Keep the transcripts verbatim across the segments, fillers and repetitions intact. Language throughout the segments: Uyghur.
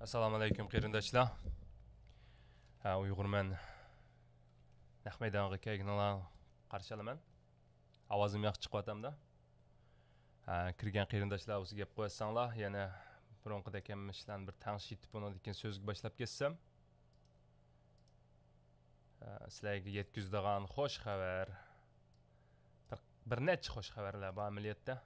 ئەسسالامۇ ئەلەيكۇم قېرىنداشلار. ھە، ئۇيغۇرمەن نەق مەيدانغا كەلگىنىڭلارنى قارشى ئالىمەن. ئاۋازىم ياخشى چىقىۋاتامدا؟ ھە، كىرگەن قېرىنداشلار بولسا گەپ قىلىۋەتسەڭلار، يەنە بۇرۇنقىدەك ھەممە ئىشلارنى بىر تەڭشىتىپ، ئۇنىڭدىن كېيىن سۆزگە باشلاپ كەتسەم. ھە، سىلەرگە يەتكۈزىدىغان خوش خەۋەر. بىر، بىر نەچچە خوش خەۋەرلەر بار ئەمەلىيەتتە.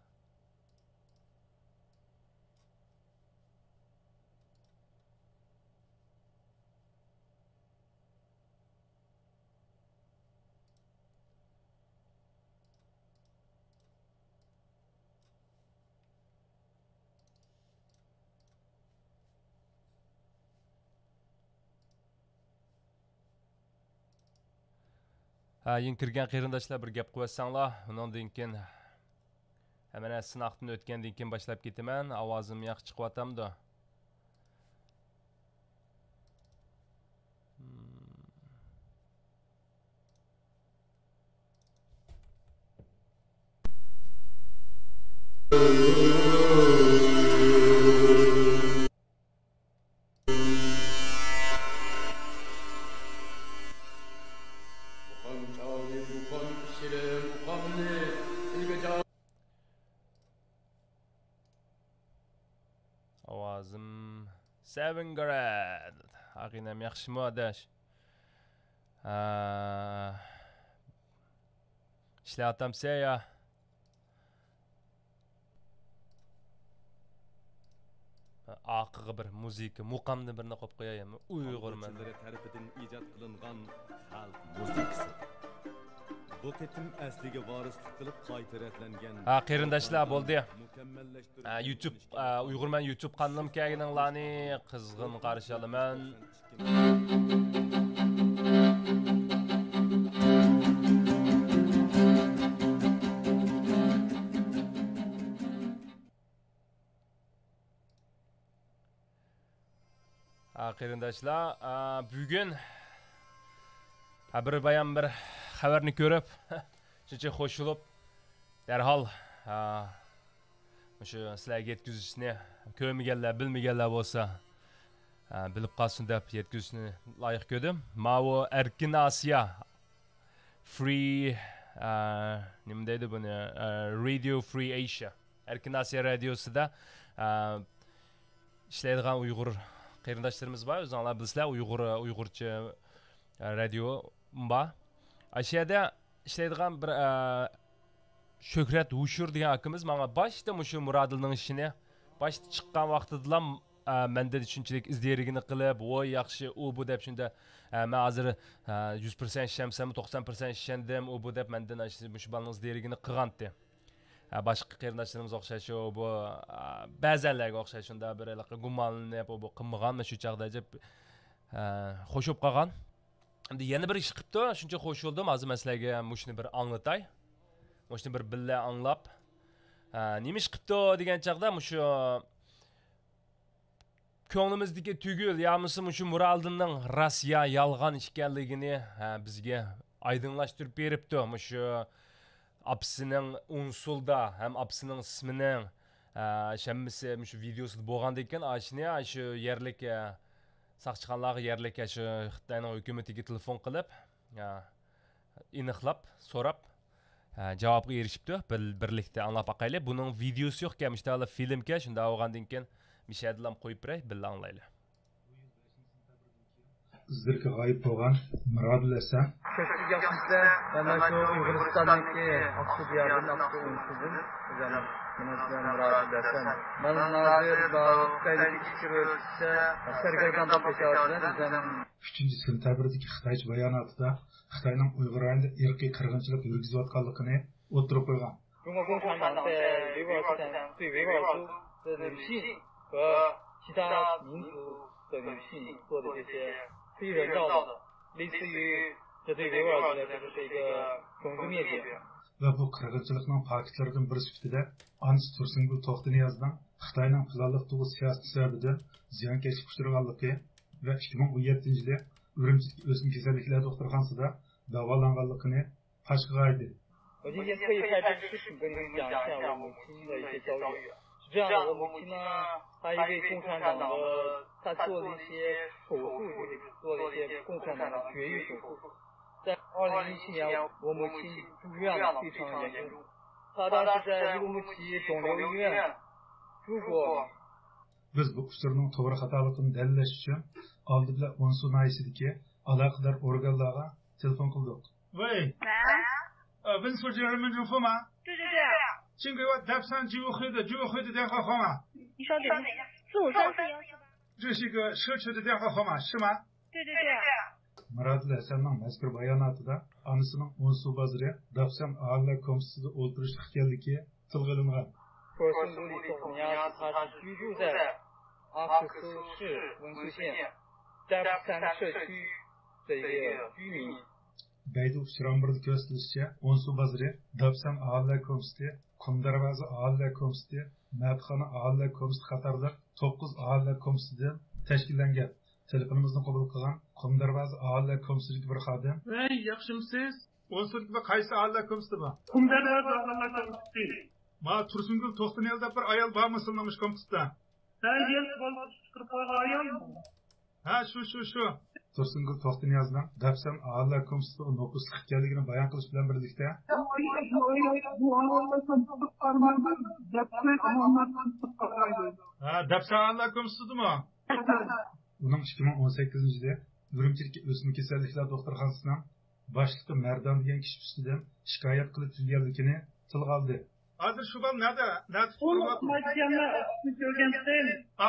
ھە، يېڭى كىرگەن قېرىنداشلار بىر گەپ قىلىۋەتسەڭلار، ئۇنىڭدىن كېيىن ھەممە نەرسە سىناقتىن ئۆتكەندىن كېيىن باشلاپ كېتىمەن. ئاۋازىم ياخشى چىقىۋاتامدۇ؟ ئاۋازىم سەۋىنگرەد. ئاغىنەم ياخشىمۇ ئاداش؟ ھە. ئىشلەۋاتامسەن يا؟ ئارقىغا بىر مۇزىكا، مۇقامنى بىرنى قويۇپ قوياي، ئۇيغۇرمەن. تەرىپىدىن ئىجاد قىلىنغان خەلق مۇزىكىسى. بۇ قېتىم ئەسلىگە ۋارىسلىق قىلىپ قايتا رەتلەنگەن ھە، قېرىنداشلار، بولدى. مۇكەممەللەشتۈرۈش ھە، يۇتۇب، ئە، ئۇيغۇرمەن يۇتۇب قانىلىمغا كەلگىنىڭلارنى قىزغىن قارشى ئالىمەن. ھە، قېرىنداشلار، ئە، بۈگۈن، ھە، بىر بايام بىر خەۋەرنى كۆرۈپ، شۇنچە خوش بولۇپ، دەرھال، ھە، مۇشۇ سىلەرگە يەتكۈزۈشنى، كۆرمىگەنلەر، بىلمىگەنلەر بولسا، ھە، بىلىپ قالسۇن دەپ يەتكۈزۈشنى لايىق كۆردۈم. ماۋۇ ئەركىن ئاسىيا، فرى، ئە، نېمە دەيدۇ بۇنى؟ ئە، رادىيو فرى ئېشىيا. ئەركىن ئاسىيا رادىيوسىدا، ئە، ئىشلەيدىغان ئۇيغۇر قېرىنداشلىرىمىز بار. ئۆزۈڭلار بىلىسىلەر، ئۇيغۇر، ئۇيغۇرچە، ئە، رادىيو بار. ئاشۇ يەردە ئىشلەيدىغان بىر، ئە، شۆھرەت ھوشۇر دېگەن ئاكىمىز ماڭا باشتا مۇشۇ مۇرادىلنىڭ ئىشىنى، باشتا چىققان ۋاقتىدىلا، ئە، مەندىن شۇنچىلىك ئىز دېرىكىنى قىلىپ، ۋوي ياخشى، ئۇ بۇ دەپ شۇنداق، ئە، مەن ھازىر، ئە، يۈز پىرسەنت ئىشەنسەممۇ، توقسان پىرسەنت ئىشەندىم، ئۇ بۇ دەپ مەندىن ئاشۇ، مۇشۇ بالىنىڭ ئىز دېرىكىنى قىلغانتى. ئە، باشقا قېرىنداشلىرىمىز ئوخشاش، ئۇ بۇ، ئە، بەزەنلەرگە ئوخشاش شۇنداق بىر ھېلىقى گۇمانلىنىپ، ئۇ بۇ قىلمىغان، شۇ چاغدا ئەجەب، ئە، خوش بولۇپ قالغان. ئەمدى يەنە بىر ئىش قىپتۇ، شۇنچە خوش بولدۇم. ھازىر مەن سىلەرگە مۇشۇنى بىر ئاڭلىتاي. مۇشۇنى بىر بىللە ئاڭلاپ، ھە، نېمە ئىش قىپتۇ دېگەن چاغدا مۇشۇ كۆڭلىمىزدىكى تۈگۈل يا بولمىسا مۇشۇ مۇرادىلنىڭ راست يا يالغان ئىكەنلىكىنى، ھە، بىزگە ئايدىڭلاشتۇرۇپ بېرىپتۇ. مۇشۇ ئاپىسىنىڭ ئۇنسۇلدا ھەم ئاپىسىنىڭ ئىسمىنىڭ، ھە، ھەممىسى مۇشۇ ۋىدېئوسىدا بولغاندىكىن، ئاشۇنى، ھە، شۇ يەرلىك، ھە، ساقچىخانىلارغا يەرلىك، ھە، شۇ خىتاينىڭ ھۆكۈمىتىگە تېلېفون قىلىپ، ھە، ئېنىقلاپ، سوراپ، ھە، جاۋابقا ئېرىشىپتۇ. بىر-، بىرلىكتە ئاڭلاپ باقايلى. بۇنىڭ ۋىدېئوسى يوقكەن، مۇشۇنداق فىلىمكەن، شۇنداق بولغاندىن كېيىن مىشەدىلام قويۇپ بېرەي، بىللە ئاڭلايلى. ئىزلىرىكى غايىب بولغان مۇرادىل ھەسەن. كۆپچىلىك ياخشىسىزلەر، مەن شۇ ئۇيغۇرىستاندىكى ئاقسۇ دىيارىدىن، ئاقسۇ ئۇيغۇردىن ئۆزۈم. مېنىڭ ئىسمىم مۇرادىل ھەسەن. مەن ھازىر خىتايدىكى ئىچكىرى ئۆلكىسىدە سەرگەردان بولۇپ ياشاۋاتىمەن. ئۆزۈم ئۈچىنچى سېنتەبىردىكى خىتايچە باياناتىدا خىتاينىڭ ئۇيغۇر رايونىدا ئىرقىي قىرغىنچىلىق يۈرگۈزۈۋاتقانلىقىنى ئوتتۇرىغا قويغان. 中国共产党在维吾尔斯坦对维吾尔族的奴性和其他民族的女性做的这些非人道的，类似于这对维吾尔族来说是一个种族灭绝。 ۋە بۇ قىرغىنچىلىقنىڭ پاكىتلىرىدىن بىرى سۈپىتىدە ئانىسى تۇرسۇنگۈل توختىنىيازنىڭ خىتاينىڭ پىلانلىق تۇغۇت سىياسىتى سەۋەبىدىن زىيانكەشلىككە ئۇچرىغانلىقى ۋە ئىككى مىڭ ئون يەتتىنچى يىلى ئۈرۈمچىدىكى ئۆسمە كېسەللىكلەر دوختۇرخانىسىدا داۋالانغانلىقىنى پاش قىلغانىدى. 我今天特意派兵出去跟你们讲一下我母亲的一些遭遇。这样我母亲呢，她因为共产党的，她做了一些手术，就是做了一些共产党的绝育手术。在二零一七年，我母亲住院了，非常严重。她当时在乌鲁木齐肿瘤医院住过。 بىز بۇ ئۇچۇرنىڭ توغرا خاتالىقىنى دەلىللەش ئۈچۈن ئالدى بىلەن ئونسۇ ناھىيەسىدىكى ئالاقىدار ئورگانلارغا تېلېفون قىلدۇق. 喂，喂，呃，温宿治人民政府吗？对对对，请给我打上救护车的，救护车的电话号码。你稍等一下，四五三四幺七八。这是一个社区的电话号码，是吗？对对对， مۇرادىل ھەسەننىڭ مەزكۇر باياناتىدا ئانىسىنىڭ ئونسۇ بازىرى داپسەن ئاھالىلەر كومىتېتىدا ئولتۇرۇشلۇق ئىكەنلىكى تىلغا ئېلىنغان. 托尔森古里托尼亚斯，他是居住在阿克苏市文宿县扎布山社区的一个居民。 بەيدۇ ئۇچۇر ئامبىرىدا كۆرسىتىلىشىچە، ئونسۇ بازىرى داپسەن ئاھالىلەر كومىتېتى، قۇم دەرۋازا ئاھالىلەر كومىتېتى، مەتخانا ئاھالىلەر كومىتېتى قاتارلىق توققۇز ئاھالىلەر كومىتېتىدىن تەشكىللەنگەن. تېلېفونىمىزنى قوبۇل قىلغان قۇم دەرۋازا ئاھالىلەر كومىتېتىدىكى بىر خادىم. ۋەي، ياخشىمۇسىز؟ ئونسۇدىكى بۇ قايسى ئاھالىلەر كومىتېتى بۇ؟ قۇم دەرۋازا ئاھالىلەر كومىتېتى. ما تۇرسۇنگۈل توختىنىياز دەپ بىر ئايال بارمۇ سىلىنىڭ مۇشۇ كومىتېتىدا؟ ھە، يەس، بالىسى چىقىرىپ قويغان ئايالمۇ؟ ھە، شۇ، شۇ، شۇ. تۇرسۇنگۈل توختىنىيازنىڭ دەپسەن ئاھالىلەر كومىتېتىدا نوپۇسلۇق ئىكەنلىكىنى بايان قىلىش بىلەن بىرلىكتە، ھە، دەپسەن ئاھالىلەر كومىتېتىدىمۇ؟ ئۇنىڭ ئىككى مىڭ ئون سەككىزىنچى يىلى ئۈرۈمچىدىكى ئۆسمە كېسەللىكلەر دوختۇرخانىسىنىڭ باشلىقى مەردان دېگەن كىشى ئۈستىدىن شىكايەت قىلىپ يۈرگەنلىكىنى تىلغا ئالدى. ھازىر شۇ بالا نەدە؟ نەدە؟ ئۇ ماشىنا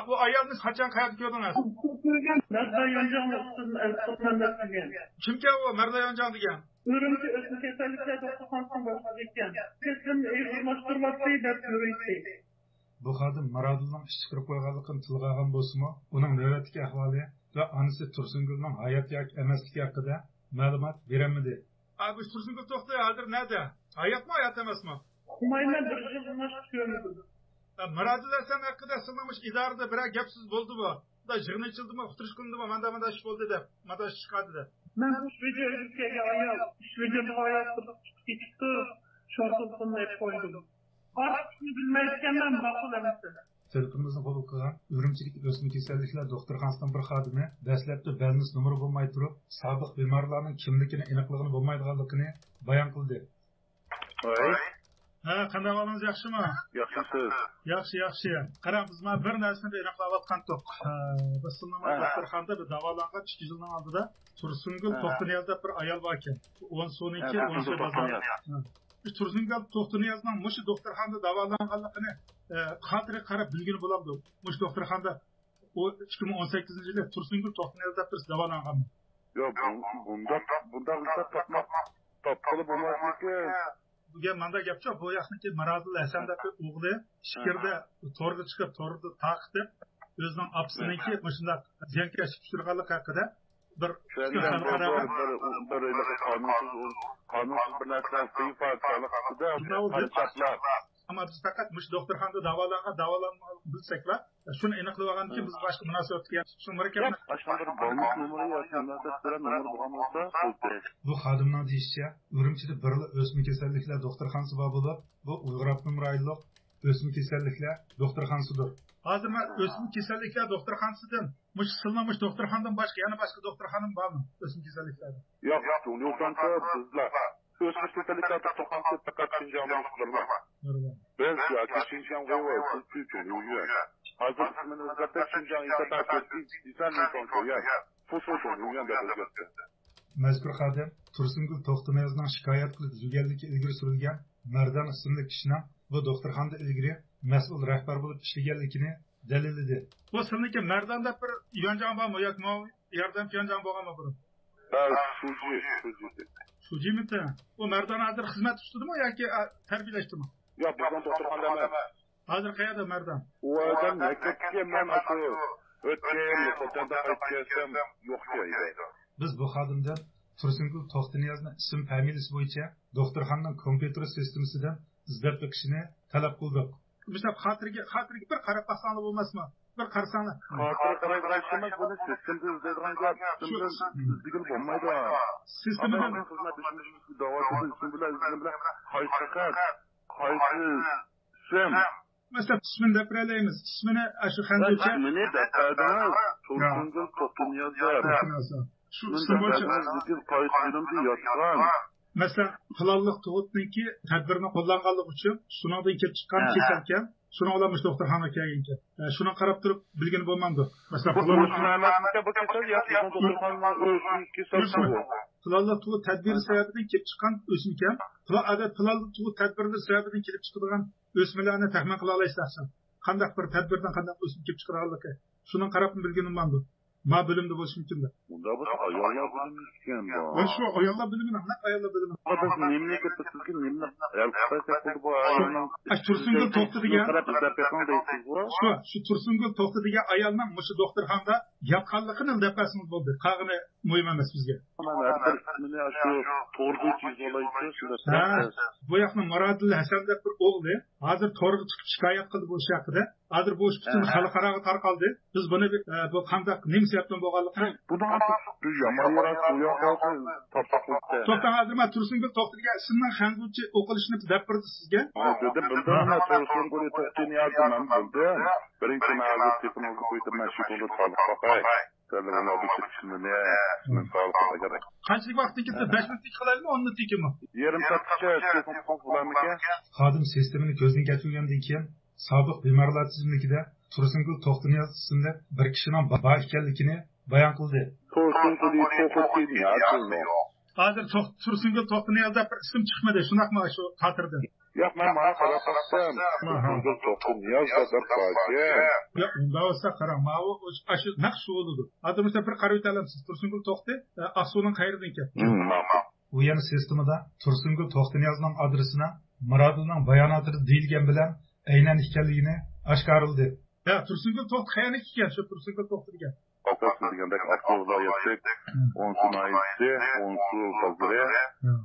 ئۇ ئايالنى قاچان، قەيەردە كۆردىڭىز؟ كىمكەن ئۇ مەردان يونجاڭ دېگەن؟ ئۈرۈمچى ئۆسمە كېسەللىكلەر دوختۇرخانىسىنىڭ باشلىقى ئىكەن. كېسىلىنى ئېغىرلاشتۇرۇۋاتتى دەپ كۆرۈنۈشتى. بۇ خادىم مۇرادىلنىڭ ئىش چىقىرىپ قويغانلىقىنى تىلغا ئالغان بولسىمۇ، ئۇنىڭ نۆۋەتتىكى ئەھۋالى ۋە ئانىسى تۇرسۇنگۈلنىڭ ھايات ياكى ئەمەسلىكى ھەققىدە مەلۇمات بېرەلمىدى. ئا، بۇ تۇرسۇنگۈل توختى ھازىر نەدە؟ ھاياتمۇ، ھايات ئەمەسمۇ؟ ئۇقمايمەن، بىر يىلدىن ئاشۇق كۆرمىدىم. ئا، مۇرادىل ھەسەن ھەققىدە سىلىنىڭ مۇشۇ ئىدارىدە بىرەر گەپ سۆز بولدىمۇ؟ مۇنداق يىغىن ئېچىلدىمۇ، ئۇقتۇرۇش قىلىندىمۇ، مانداق مانداق ئىش بولدى دەپ، مانداق ئىش چىقاردى دەپ؟ مەن ئۈچ ۋىدېئو ئېلىپ كەلگەن ئايال ئۈچ ۋىدېئو نىھايەت قىزىقىپ كېتىپتۇ، شۇڭا تېلېفوننى ئېلىپ قويدۇم. ئارتۇقچىنى بىلمەيدىكەنمەن، ماقۇل ئەمەسسەن. تېلېفونىمىزنى قوبۇل قىلغان ئۈرۈمچىدىكى ئۆسمە كېسەللىكلەر دوختۇرخانىسىنىڭ بىر خادىمى دەسلەپتە بەلنىس نومۇرى بولماي تۇرۇپ، سابىق بىمارلارنىڭ كىملىكىنى ئېنىقلىغىلى بولمايدىغانلىقىنى بايان قىلدى. ۋەي. ھە، قانداق ئەھۋالىڭىز، ياخشىمۇ؟ ياخشىمۇسىز؟ ياخشى، ياخشى. قاراڭ، بىز مانا بىر نەرسىنى بىر ئېنىقلاۋاتقانتۇق. ئە، بىز سىلىنىڭ ھە. دوختۇرخانىدا بىر داۋالانغان ئىككى يىلنىڭ ئالدىدا تۇرسۇنگۈل ھە. توختىنىياز دەپ بىر ئايال بار ئىكەن. ئونسۇنىڭكى، ھە، ئونسۇ تۇرسۇنگۈل بازار. توختىنىياز. ھە. تۇرسۇنگۈل توختىنىيازنىڭ مۇشۇ دوختۇرخانىدا داۋالانغانلىقىنى، ئە، خاتىرىگە قاراپ بىلگىلى بولامدۇ؟ مۇشۇ دوختۇرخانىدا ئۇ ئىككى مىڭ ئون سەككىزىنچى يىلى تۇرسۇنگۈل توختىنىياز دەپ بىرسى داۋالانغانمۇ؟ ياق، بۇ-، بۇنداق، بۇنداق زات تاپماق، تاپقىلى بولمايدىكەن. بۇ گەپ مانداق گەپچۇ، بۇ ياقنىڭكى مىرادىللا ھەسەن دەپ بىر ئوغلى ئىچكىرىدە تورغا چىقىپ، توردا تارقىتىپ، ئۆزىنىڭ ئاپىسىنىڭكى مۇشۇنداق زىيانكەشلىككە ئۇچرىغانلىقى ھەققىدە بىر شۇنداق بىر، بىر، بىر قانۇنسىز، قانۇنسىز بىر نەرسىلەر، ئەمما بىز پەقەت مۇشۇ دوختۇرخانىدا داۋالانغان، داۋالانمىغانلىقىنى بىلسەكلا، شۇنى ئېنىقلىۋالغاندىن كېيىن بىز باشقا مۇناسىۋەتكە، شۇ مۇرەككەپ. ئاشۇنداق بىر بالنىس نومۇرى ياكى مۇناسىۋەت بىلەن نومۇر بولغان بولسا بولدى. بۇ خادىمنىڭ دېيىشىچە، ئۈرۈمچىدە بىرلا ئۆسمە كېسەللىكلەر دوختۇرخانىسى بار بولۇپ، بۇ ئۇيغۇر ئاپتونوم رايونلۇق ئۆسمە كېسەللىكلەر دوختۇرخانىسىدۇر. ھازىر مەن ئۆسمە كېسەللىكلەر دوختۇرخانىسىدىن، مۇشۇ سىلىنىڭ مۇشۇ دوختۇرخانىدىن باشقا يەنە باشقا دوختۇرخانىمۇ بارمۇ ئۆسمە كېسەللىكلەردە؟ ياق، ياق، يوقانچە بىزلا ئۆسمە كېسەللىكلەر دوختۇرخانىسى پەقەت شىنجاڭدا ئىشلىدۇرلا. بىز ياكى شىنجاڭ غۇيۋاي، سىز چۈچۈڭ يۈيۈەن. ھازىر ئىسمىنى ئۆزگەرتىپ، شىنجاڭ ئىنتىبار كۆرسىتىپ، دېسەن مىڭ توڭ كۆيۈەن. فۇسۇ توڭ يۈيۈەن دەپ ئۆزگەرتتى. مەزكۇر خادىم تۇرسۇنگۈل توختىنىيازنىڭ شىكايەت قىلىپ يۈرگەنلىكى ئىلگىرى سۈرۈلگەن مەردان ئىسىملىك كىشىنىڭ بۇ دوختۇرخانىدا ئىلگىرى مەسئۇل رەھبەر بولۇپ ئىشلىگەنلىكىنى دەلىللىدى. بۇ سىلىنىڭكى مەردان دەپ بىر يۈەنجاڭ بارمۇ ياكى ماۋۇ ياردەم يۈەنجاڭ بولغانمۇ بۇرۇن؟ ھە، شۇجى، شۇجى. شۇجىمىتى؟ ئۇ مەردان ھازىر خىزمەت ئۈستىدىمۇ ياكى، ئە، تەربىيەلەشتىمۇ؟ ياق، بىزنىڭ دوختۇرخانىدا ئەمەس. ھازىر قەيەردە مەردان؟ ئۇ ئادەم مەكتەپكە مەن ئاشۇ ئۆتكەن يىل خوتەندە قايتىپ كەلسەم يوق ئىكەن. بىز بۇ خادىمدىن تۇرسۇنگۈل توختىنىيازنىڭ ئىسىم فامىلىسى بويىچە دوختۇرخانىنىڭ كومپيۇتېر سىستېمىسىدىن ئىزدەپ بېقىشىنى تەلەپ قىلدۇق. مۇشۇنداق خاتىرىگە، خاتىرىگە بىر قاراپ باقساڭلار بولماسمۇ؟ بىر قارىساڭلار. خاتىرە قارايدىغان ئىش ئەمەس، بۇنى سىستېمىدىن ئىزدەيدىغان گەپ. سىستېمىدىن ئىزدىگىلى بولمايدۇ. سىستېمىدىن. خىزمەت ئىشىمىز داۋاسىدىن ئىسمى بىلەن، ئىسمى بىلەن قايسى خەت، قايسى ئىسىم، مەسىلەن، ئىسمىنى دەپ بېرەلەيمىز. ئىسمىنى، ئە، شۇ خەنزۇچە. ئىسمىنى دەپ بەردىڭىز. تورسۇنگۈل توختىنىياز دەپ. توختىنىياز. شۇ ئىسىم بويىچە. لېكىن قايسى فىلىمدا ياتقان؟ مەسىلەن، پىلانلىق تۇغۇتنىڭكى تەدبىرىنى قوللانغانلىقى ئۈچۈن شۇنىڭدىن كېلىپ چىققان ھە. كېسەلكەن. شۇنىڭ بىلەن مۇشۇ دوختۇرخانىغا كەلگەنكەن. ئە، شۇنىڭغا قاراپ تۇرۇپ بىلگىلى بولمامدۇ؟ مەسىلەن، بۇ پىلانلىق تۇغۇت ئەمەسمىكەن بۇ كېسەل يا بىزنىڭ دوختۇرخانىنىڭ ئۆزىنىڭ كېسەلمۇ بۇ؟ پىلانلىق تۇغۇت تەدبىرى سەۋەبىدىن كېلىپ چىققان ئۆسمىكەن. پىلان، ئادەت پىلانلىق تۇغۇت تەدبىرلىرى سەۋەبىدىن كېلىپ چىقىدىغان ئۆسمىلەرنى تەخمىن قىلالايسىلەر سىلەر. قانداق بىر تەدبىردىن قانداق ئۆسمە كېلىپ چىقىدىغانلىقى. شۇنىڭغا قاراپمۇ بىلگىلى بولمامدۇ؟ ما بۆلۈمدە بولۇشى مۇمكىندۇ. ئۇنداق بولسا ئاياللار بۆلۈمى ئىكەن بۇ. ۋە شۇ ئاياللار بۆلۈمىنىڭ، نەق ئاياللار بۆلۈمى. بۇ بىز نېمىنى كۆرسەتسەككە نېمىنى ھەل قىلساق بولدى بۇ ئايالنىڭ. ئاش تۇرسۇنگۈل توختى دېگەن. قاراپ ئىزدەپ بېقىڭ دەيسىزغۇ. شۇ، شۇ تۇرسۇنگۈل توختى دېگەن ئايالنىڭ مۇشۇ دوختۇرخانىدا ياتقانلىقىنى دەپ بەرسىڭىز بولدى. قالغىنى مۇھىم ئەمەس بىزگە. مانا ھەر بىر ئىسمىنى شۇ توردا يېزىۋالايچۇ شۇنداق. ھە، بۇ ياقنىڭ مۇرادىللا ھەسەن دەپ بىر ئوغلى ھازىر تورغا چىقىپ شىكايەت قىلدى بۇ ئىش ھەققىدە. ھازىر بۇ ئىش پۈتۈن ھە. خەلقئاراغا تارقالدى. بىز بۇنى، ئە، بۇ قانداق، نېمە سەۋەبتىن بولغانلىقىنى. بۇنىڭ بىز يامان ياراش بۇ ياققا تاپساق بولدى. توختاڭ، ھازىر مانا تۇرسۇنگۈل توختى دېگەن ئىسىمنىڭ خەنزۇچە ئوقۇلۇشىنى دەپ بەردى سىزگە. ھە، بىلدىم، بىلدىم. مانا تۇرسۇنگۈل توختى نىيازى مەن بىلدىم. بىرىنچى مەن ھازىر تېلېفونغا قويدۇم، مەن شۇ كۈنى تالىپ باقاي. سەن ئۇنىڭدىن چىقىشىنى مەن سوئال قىلىدىكەن. قانچىلىك ۋاقىتتىن كېتتى؟ بەش مىنۇتتىكى قىلايلىمۇ، ئون مىنۇتتىكىمۇ؟ يېرىم سائەتكىچە تېلېفون قىلساڭ بولارمىكەن؟ خادىم سىستېمىنى كۆزدىن كەچۈرگەندىن كېيىن، سابىق بىمارلار تىزىملىكىدە تۇرسۇنگۈل توختىنىياز ئىسىملىك بىر كىشىنىڭ بار ئىكەنلىكىنى بايان قىلدى. تۇرسۇنگۈل توختىنىياز. ھازىر توخ-، تۇرسۇنگۈل توختىنىياز دەپ بىر ئىسىم چىقمىدى، شۇنداقمۇ، شۇ خاتىرىدىن؟ ياق، مەن ماڭا قاراپ باقسام، ئاھا. تۇرسۇنگۈل توختىنىياز دەپ بار ئىكەن. ياق، ئۇنداق بولسا قاراڭ، ماۋۇ ئاشۇ نەق شۇ بولىدۇ. ھازىر مۇشۇ بىر قارىۋېتەلەمسىز، تۇرسۇنگۈل توختى، ئە، ئاقسۇنىڭ قەيىرىدىكەن؟ ھىم، ماقۇل. ئۇ يەنە سىستېمىدا تۇرسۇنگۈل توختىنىيازنىڭ ئادرېسىنىڭ مۇرادىلنىڭ باياناتىدا دېيىلگەن بىلەن ئەينەن ئىكەنلىكىنى ئاشكارىلىدى. ھە، تۇرسۇنگۈل توختى قەيەردىكەن شۇ تۇرسۇنگۇل توختى دېگەن؟ ئاپتوبۇس دېگەندەك ئاپتوبۇس ۋىلايەتلىك ھىم. ئونسۇ ناھىيەسى، ئونسۇ بازىرى، ھىم.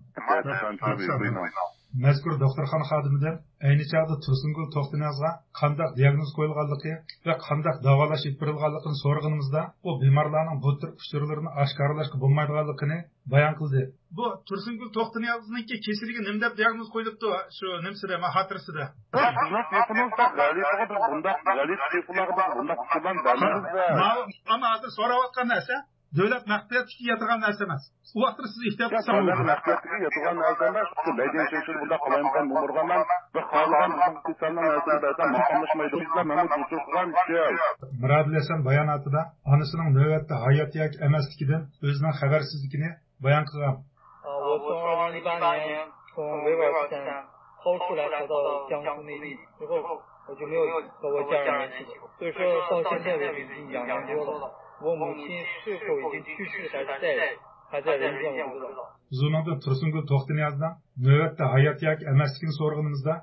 دەرسخانىسى ھىم. مەزكۇر دوختۇرخانا خادىمىدىن ئەينى چاغدا تۇرسۇنگۈل توختىنىيازغا قانداق دىياگنوز قويۇلغانلىقى ۋە قانداق داۋالاش ئېلىپ بېرىلغانلىقىنى سورىغىنىمىزدا، ئۇ بىمارلارنىڭ بۇ تۈر ئۇچۇرلىرىنى ئاشكارىلاشقا بولمايدىغانلىقىنى بايان قىلدى. بۇ تۇرسۇنگۈل توختىنىيازنىڭكى كېسىلىگە نېمە دەپ دىياگنوز قويۇلۇپتۇ؟ شۇ نېمىسىدە، ما خاتىرىسىدە؟ بىزنىڭ تېلېفونىمىزدا غەلىتىغا بىز بۇنداق غەلىتە تېلېفونلارغا بىز بۇنداق ئۇچۇرلارنى بەرمەيمىز. ماۋۇ، ئەمما ھازىر سوراۋاتقان نەرسە دۆلەت مەخپىيەتلىكىگە ياتىدىغان نەرسە ئەمەس. ئۇ ۋاقىتتا سىز ئېھتىيات قىلسىڭىز بولىدۇ. دۆلەت مەخپىيەتلىكىگە ياتىدىغان نەرسە ئەمەس. شۇ لەيدىن شىنشىن بۇنداق قالايمىقان نومۇرغا مەن بىر خالىغان بىزنىڭ كېسەلنىڭ نەرسىنى بەرسەم ماقۇللاشمايدۇ. بىزلەر مەنمۇ دوختۇرخانا ئىچىدە. مۇرادىل ھەسەن باياناتىدا ئانىسىنىڭ نۆۋەتتە ھايات ياكى ئەمەسلىكىدىن ئۆزىنىڭ خەۋەرسىزلىكىنى بايان قىلغان. 啊，我从二零一八年从维吾尔自治州逃出来，逃到江苏内地之后，我就没有和我家人联系过。所以说到现在为止已经两年多了，我母亲是否已经去世还是在，还在人间，我不知道。 زۇنىڭدىن تۇرسۇنگۈل توختىنىيازنىڭ نۆۋەتتە ھايات ياكى ئەمەسلىكىنى سورىغىنىمىزدا،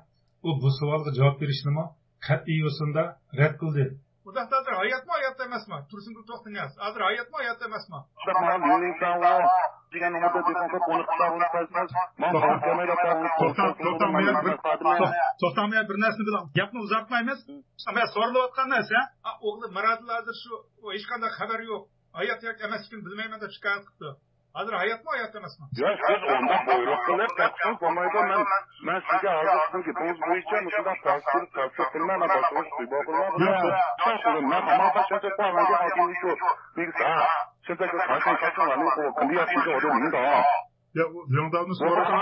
ئۇ بۇ سوئالغا جاۋاب بېرىشنىمۇ قەتئىي يوسۇندا رەت قىلدى. ئۇنداقتا ھازىر ھاياتمۇ، ھايات ئەمەسمۇ؟ تۇرسۇنگۈل توختىنىياز. ھازىر ھاياتمۇ، ھايات ئەمەسمۇ؟ دېگەن نومۇردا تېلېفون قىلىپ، ئۇنى قىلسا، بۇنى قىلسا، ماڭا توختاڭ، توختاڭ، ماڭا بىر نەرسىنى بىلىڭ. گەپنى ئۇزارتمايمىز. مەن سورىلىۋاتقان نەرسە، ئا، ئوغلى مۇرادىل ھازىر شۇ، ئۇ ھېچقانداق خەۋەر يوق. ھايات ياكى ئەمەسلىكىنى بىلمەيمەن دەپ شىكايەت قىپتۇ. ھازىر ھاياتمۇ، ھايات ئەمەسمۇ؟ ياق، سىز ئۇنداق بۇيرۇق قىلىپ گەپ قىلسىڭىز بولمايدۇ. مەن، مەن سىزگە ھازىر سىزنىڭ گېپىڭىز بويىچە مۇشۇنداق تەستىق، تەستىق قىلماي، مەن باشقىغا سۈي باقىمەن. ياق. مەن ئامال بار چەنچەك بار، مەنگە ئادىمى شۇ. نېگىز، ھە؟ چەنچەك قاچان، قاچان، ئانى قوۋۇپ، كىمدە ياتقىنى ئادەم نېمىدە؟ يا، ئۇ زۇڭداۋنى سورىسا.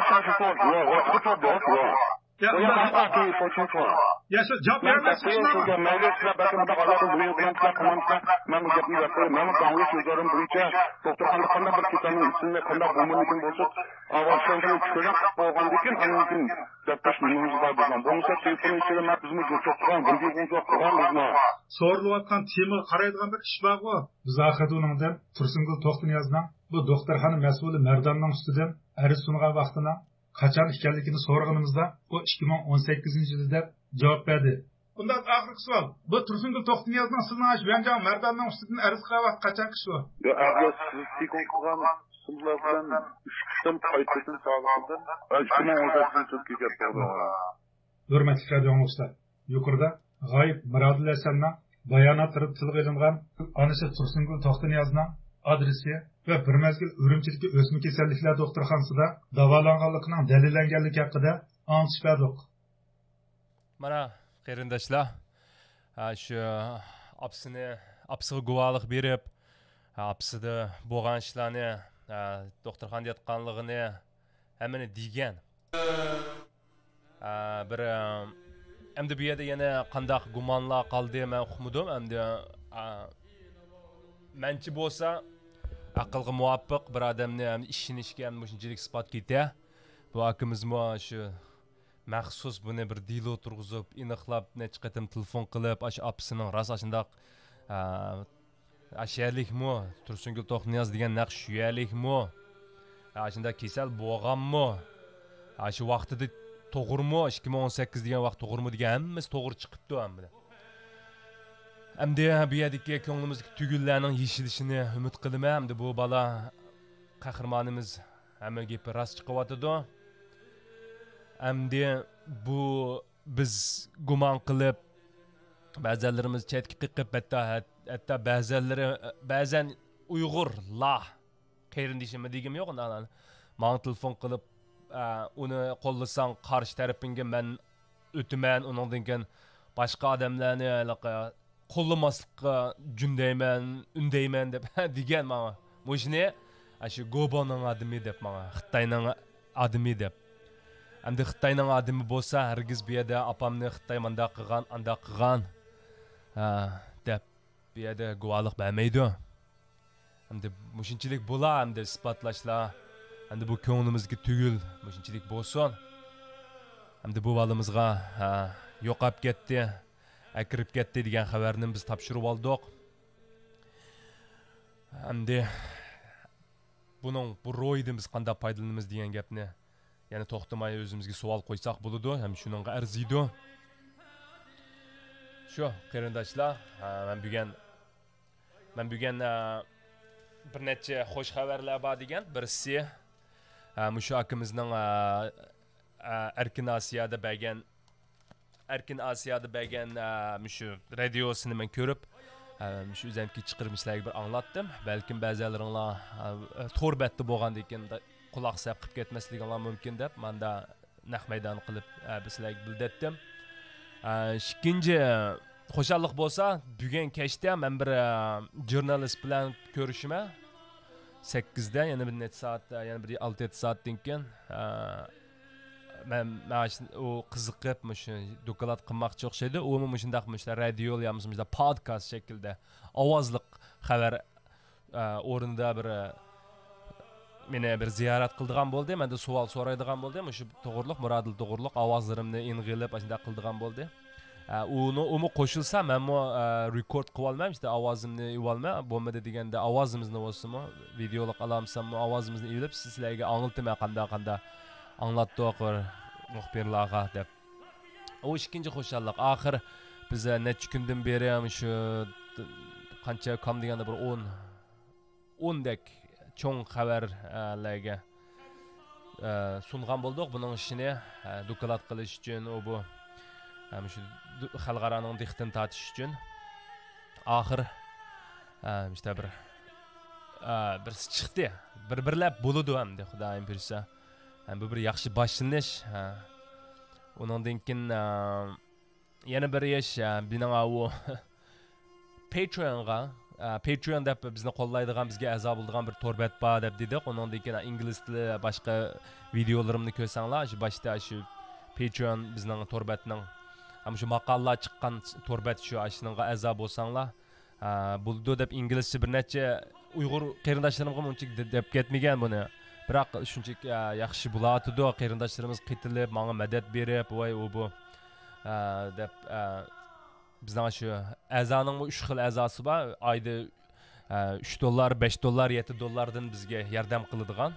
يا، شۇ جاۋاب بەرمەسلىكى. سىزگە مەيلى، سىلەر بەلكىم مۇنداق ئالاقە بۇيرۇق بىلەن قىلسا قىلمامسىلەر، مەن بۇ گەپنى دەپ قوياي. مەن داڭلىش سۆزلىرىم بويىچە دوختۇرخانىدا قانداق بىر كېسەلنىڭ ئىسمىنى، قانداق بولمىدىكىن بولسا، ئاۋازلىرىنى چىقىرىپ بولغاندىن كېيىن، ئاندىن كېيىن دەپتەش نېمىمىز بار بىزنىڭ. بولمىسا تېلېفون ئىچىدە مەن بىزمۇ جۇت تۇتقان، بىر گېپىمىز يوق قىلغان بىزمۇ. سورىلىۋاتقان تېمىغا قارايدىغان بىر ئىش بارغۇ. بىز ئاخىرىدا ئۇنىڭدىن تۇرسۇنگۈل توختىنىيازنىڭ بۇ دوختۇرخانا مەسئۇلى مەرداننىڭ ئۈستىدىن ئەرز سۇنغان ۋاقتىنىڭ قاچان ئىكەنلىكىنى سورىغىنىمىزدا، ئۇ ئىككى مىڭ ئون سەككىزىنچى يىلى دەپ جاۋاب بەردى. ئۇنداق ئاخىرقى سوئال. بۇ تۇرسۇنگۈل توختىنىيازنىڭ سىزنىڭ ئاشۇ ۋەنجاڭ مەرداننىڭ ئۈستىدىن ئەرز قىلغان ۋاقتى قاچانقى شۇ؟ يا، ئەگەر سىز تېلېفون قىلغان ئۇسۇللار بىلەن ئۈچ قېتىم قايتىدىن ساغلىقىدىن، ئىككى مىڭ ئون سەككىزىنچى يىلدىكى گەپ بولىدۇ. ھۆرمەتلىك رادىئو ئاڭلىغۇچىلار، يۇقىرىدا غايىب مۇرادىل ھەسەننىڭ باياناتلىرىدا تىلغا ئېلىنغان ئانىسى تۇرسۇنگۈل توختىنىيازنىڭ ئادرېسى ۋە بىر مەزگىل ئۈرۈمچىدىكى ئۆسمە كېسەللىكلەر دوختۇرخانىسىدا داۋالانغانلىقىنىڭ دەلىللەنگەنلىكى ھەققىدە ئاڭلىتىش بەردۇق. مانا، قېرىنداشلار، ھە، شۇ ئاپىسىنى، ئاپىسىغا گۇۋاھلىق بېرىپ، ھە، ئاپىسىدا بولغان ئىشلارنى، ھە، دوختۇرخانىدا ياتقانلىقىنى، ھەممىنى دېگەن. ھە، بىر، ئەمدى بۇ يەردە يەنە قانداق گۇمانلار قالدى، مەن ئۇقمىدىم. ئەمدى، ھە، مەنچە بولسا، ئەقىلگە مۇۋاپىق بىر ئادەمنى ھەم ئىشىنىشكە ھەم مۇشۇنچىلىك ئىسپات كېتە. بۇ ئاكىمىزمۇ شۇ مەخسۇس بۇنى بىر دېلو تۇرغۇزۇپ، ئېنىقلاپ، نەچچە قېتىم تېلېفون قىلىپ، ئاشۇ ئاپىسىنىڭ راست ئاشۇنداق، ئا، ئاشۇ يەرلىكمۇ، تۇرسۇنگۈل توختىنىياز دېگەن نەق شۇ يەرلىكمۇ، ئاشۇنداق كېسەل بولغانمۇ، ئاشۇ ۋاقتىدا توغرىمۇ، ئىككى مىڭ ئون سەككىز دېگەن ۋاقىت توغرىمۇ دېگەن ھەممىسى توغرا چىقىپتۇ ھەممىدە. ئەمدى بۇ يەردىكى كۆڭلىمىزدىكى تۈگۈنلەرنىڭ يېشىلىشىنى ئۈمىد قىلىمەن. ئەمدى بۇ بالا قەھرىمانىمىز ھەممە گېپى راست چىقىۋاتىدۇ. ئەمدى بۇ بىز گۇمان قىلىپ، بەزەنلىرىمىز چەتكە قېقىپ، ھەتتا، ھەتتا بەزەنلىرى، بەزەن ئۇيغۇرلار، قېرىندىشىممۇ دېگۈم يوق، ئۇنداقلارنى ماڭا تېلېفون قىلىپ، ئە، ئۇنى قوللىساڭ قارشى تەرىپىڭگە مەن ئۆتىمەن، ئۇنىڭدىن كېيىن باشقا ئادەملەرنى ھېلىقى قوللىماسلىققا جۈندەيمەن، ئۈندەيمەن دەپ دېگەن ماڭا. مۇشۇنى، ئاشۇ گوبونىڭ ئادىمى دەپ ماڭا، خىتاينىڭ ئادىمى دەپ. ئەمدى خىتاينىڭ ئادىمى بولسا، ھەرگىز بۇ يەردە ئاپامنى خىتاي مانداق قىلغان، ئانداق قىلغان، ھە، دەپ بۇ يەردە گۇۋاھلىق بەرمەيدۇ. ئەمدى مۇشۇنچىلىك بولا، ئەمدى ئىسپاتلاشلا. ئەمدى بۇ كۆڭلىمىزگە تۈگۈل، مۇشۇنچىلىك بولسۇن. ئەمدى بۇ بالىمىزغا، ھە، يوقاپ كەتتى، ئەكىرىپ كەتتى دېگەن خەۋەرنى بىز تاپشۇرۇپ ئالدۇق. ئەمدى بۇنىڭ، بۇ روھىدىن بىز قانداق پايدىلىنىمىز دېگەن گەپنى يەنە توختىماي ئۆزىمىزگە سوئال قويساق بولىدۇ، ھەم شۇنىڭغا ئەرزىيدۇ. شۇ، قېرىنداشلار، ھە، مەن بۈگۈن، مەن بۈگۈن، ھە، بىر نەچچە خوش خەۋەرلەر بار دېگەن. بىرسى، ھە، مۇشۇ ئاكىمىزنىڭ، ھە، ھە، ئەركىن ئاسىيادا بەرگەن ئەركىن ئاسىيادا بەرگەن، ئە، مۇشۇ رادىيوسىنى مەن كۆرۈپ، ئە، مۇشۇ ئۆزەمكى چىقىرىپ سىلەرگە بىر ئاڭلاتتىم. بەلكىم بەزىلىرىڭلار، ئە، تور بەتتە بولغاندىكىن دا-، قۇلاق سەپ قىلىپ كەتمەسلىكىڭلار مۇمكىن دەپ، ماندا نەق مەيدان قىلىپ، ئە، بىر سىلەرگە بىلدەتتىم. ئە، ئىككىنچى خۇشاللىق بولسا، بۈگۈن كەچتە مەن بىر، ئە، ژۇرنالىست بىلەن كۆرۈشىمەن. سەككىزدە، يەنە بىر نەچچە سائەت، يەنە بىر ئالتە يەتتە سائەتتىن كېيىن، ئە، مەن، مەن ئۇ قىزىقىپ، مۇشۇ دوكلات قىلماقچى ئوخشايدۇ. ئۇمۇ مۇشۇنداق، مۇشۇنداق رادىيو يا بولمىسا مۇشۇنداق پودكاست شەكلىدە ئاۋازلىق خەۋەر، ئە، ئورنىدا بىر، ئە، مېنى بىر زىيارەت قىلىدىغان بولدى. مەندىن سوئال سورايدىغان بولدى. مۇشۇ توغرۇلۇق، مۇرادىل توغرۇلۇق ئاۋازلىرىمنى ئېلىپ، ئاشۇنداق قىلىدىغان بولدى. ئە، ئۇنى، ئۇمۇ قوشۇلسا، مەنمۇ، ئە، رېكورد قىلىۋالماي، ئىشتە ئاۋازىمنى ئېلىۋالماي، بولمىدى دېگەندە ئاۋازىمىزنى بولسىمۇ، ۋىدېئولۇق ئالامساممۇ، ئاۋازىمىزنى ئېلىپ، سىلەرگە ئاڭلىتىمەن، قانداق، قانداق ئاڭلاتتۇق بىر مۇخبىرلارغا دەپ. ئۇ ئىككىنچى خۇشاللىق. ئاخىر بىز، ئە، نەچچە كۈندىن بېرى مۇشۇ قانچە كام دېگەندە بىر ئون، ئوندەك چوڭ خەۋەرلەرگە، ئە، سۇنغان بولدۇق. بۇنىڭ ئىشىنى، ئە، دوكلات قىلىش ئۈچۈن، ئۇ بۇ، ئە، مۇشۇ دۇ-، خەلقئارانىڭ دىققىتىنى تارتىش ئۈچۈن. ئاخىر، ئە، مۇشۇنداق بىر، ئە، بىرسى چىقتى. بىر-بىرلەپ بولىدۇ ئەمدى، خۇدايىم بۇيرۇسا. ئە، بۇ بىر ياخشى باشلىنىش. ئە، ئۇنىڭدىن كېيىن، ئە، يەنە بىر ئىش، ئە، بىنىڭ ئاۋۇ پېترېئونغا، ئە، پېترېئون دەپ بىزنى قوللايدىغان، بىزگە ئەزا بولىدىغان بىر تور بەت بار دەپ دېدۇق. ئۇنىڭدىن كېيىن ئىنگلىز تىلى باشقا ۋىدېئولىرىمنى كۆرسەڭلار، شۇ باشتا شۇ پېترېئون بىزنىڭ تور بەتنىڭ، ئە، مۇشۇ ماقالىلار چىققان تور بەت شۇ، ئاشۇنىڭغا ئەزا بولساڭلار، ئە، بولىدۇ دەپ ئىنگلىزچە بىر نەچچە ئۇيغۇر قېرىنداشلىرىمغا ئۇنچىلىك دە-، دەپ كەتمىگەن بۇنى. بىراق شۇنچىلىك، ئە، ياخشى بولۇۋاتىدۇ. قېرىنداشلىرىمىز قېتىلىپ، ماڭا مەدەت بېرىپ، ۋاي ئۇ بۇ، ئە، دەپ، ئە، بىزنىڭ شۇ ئەزانىڭمۇ ئۈچ خىل ئەزاسى بار. ئايدا، ئە، ئۈچ دوللار، بەش دوللار، يەتتە دوللاردىن بىزگە ياردەم قىلىدىغان.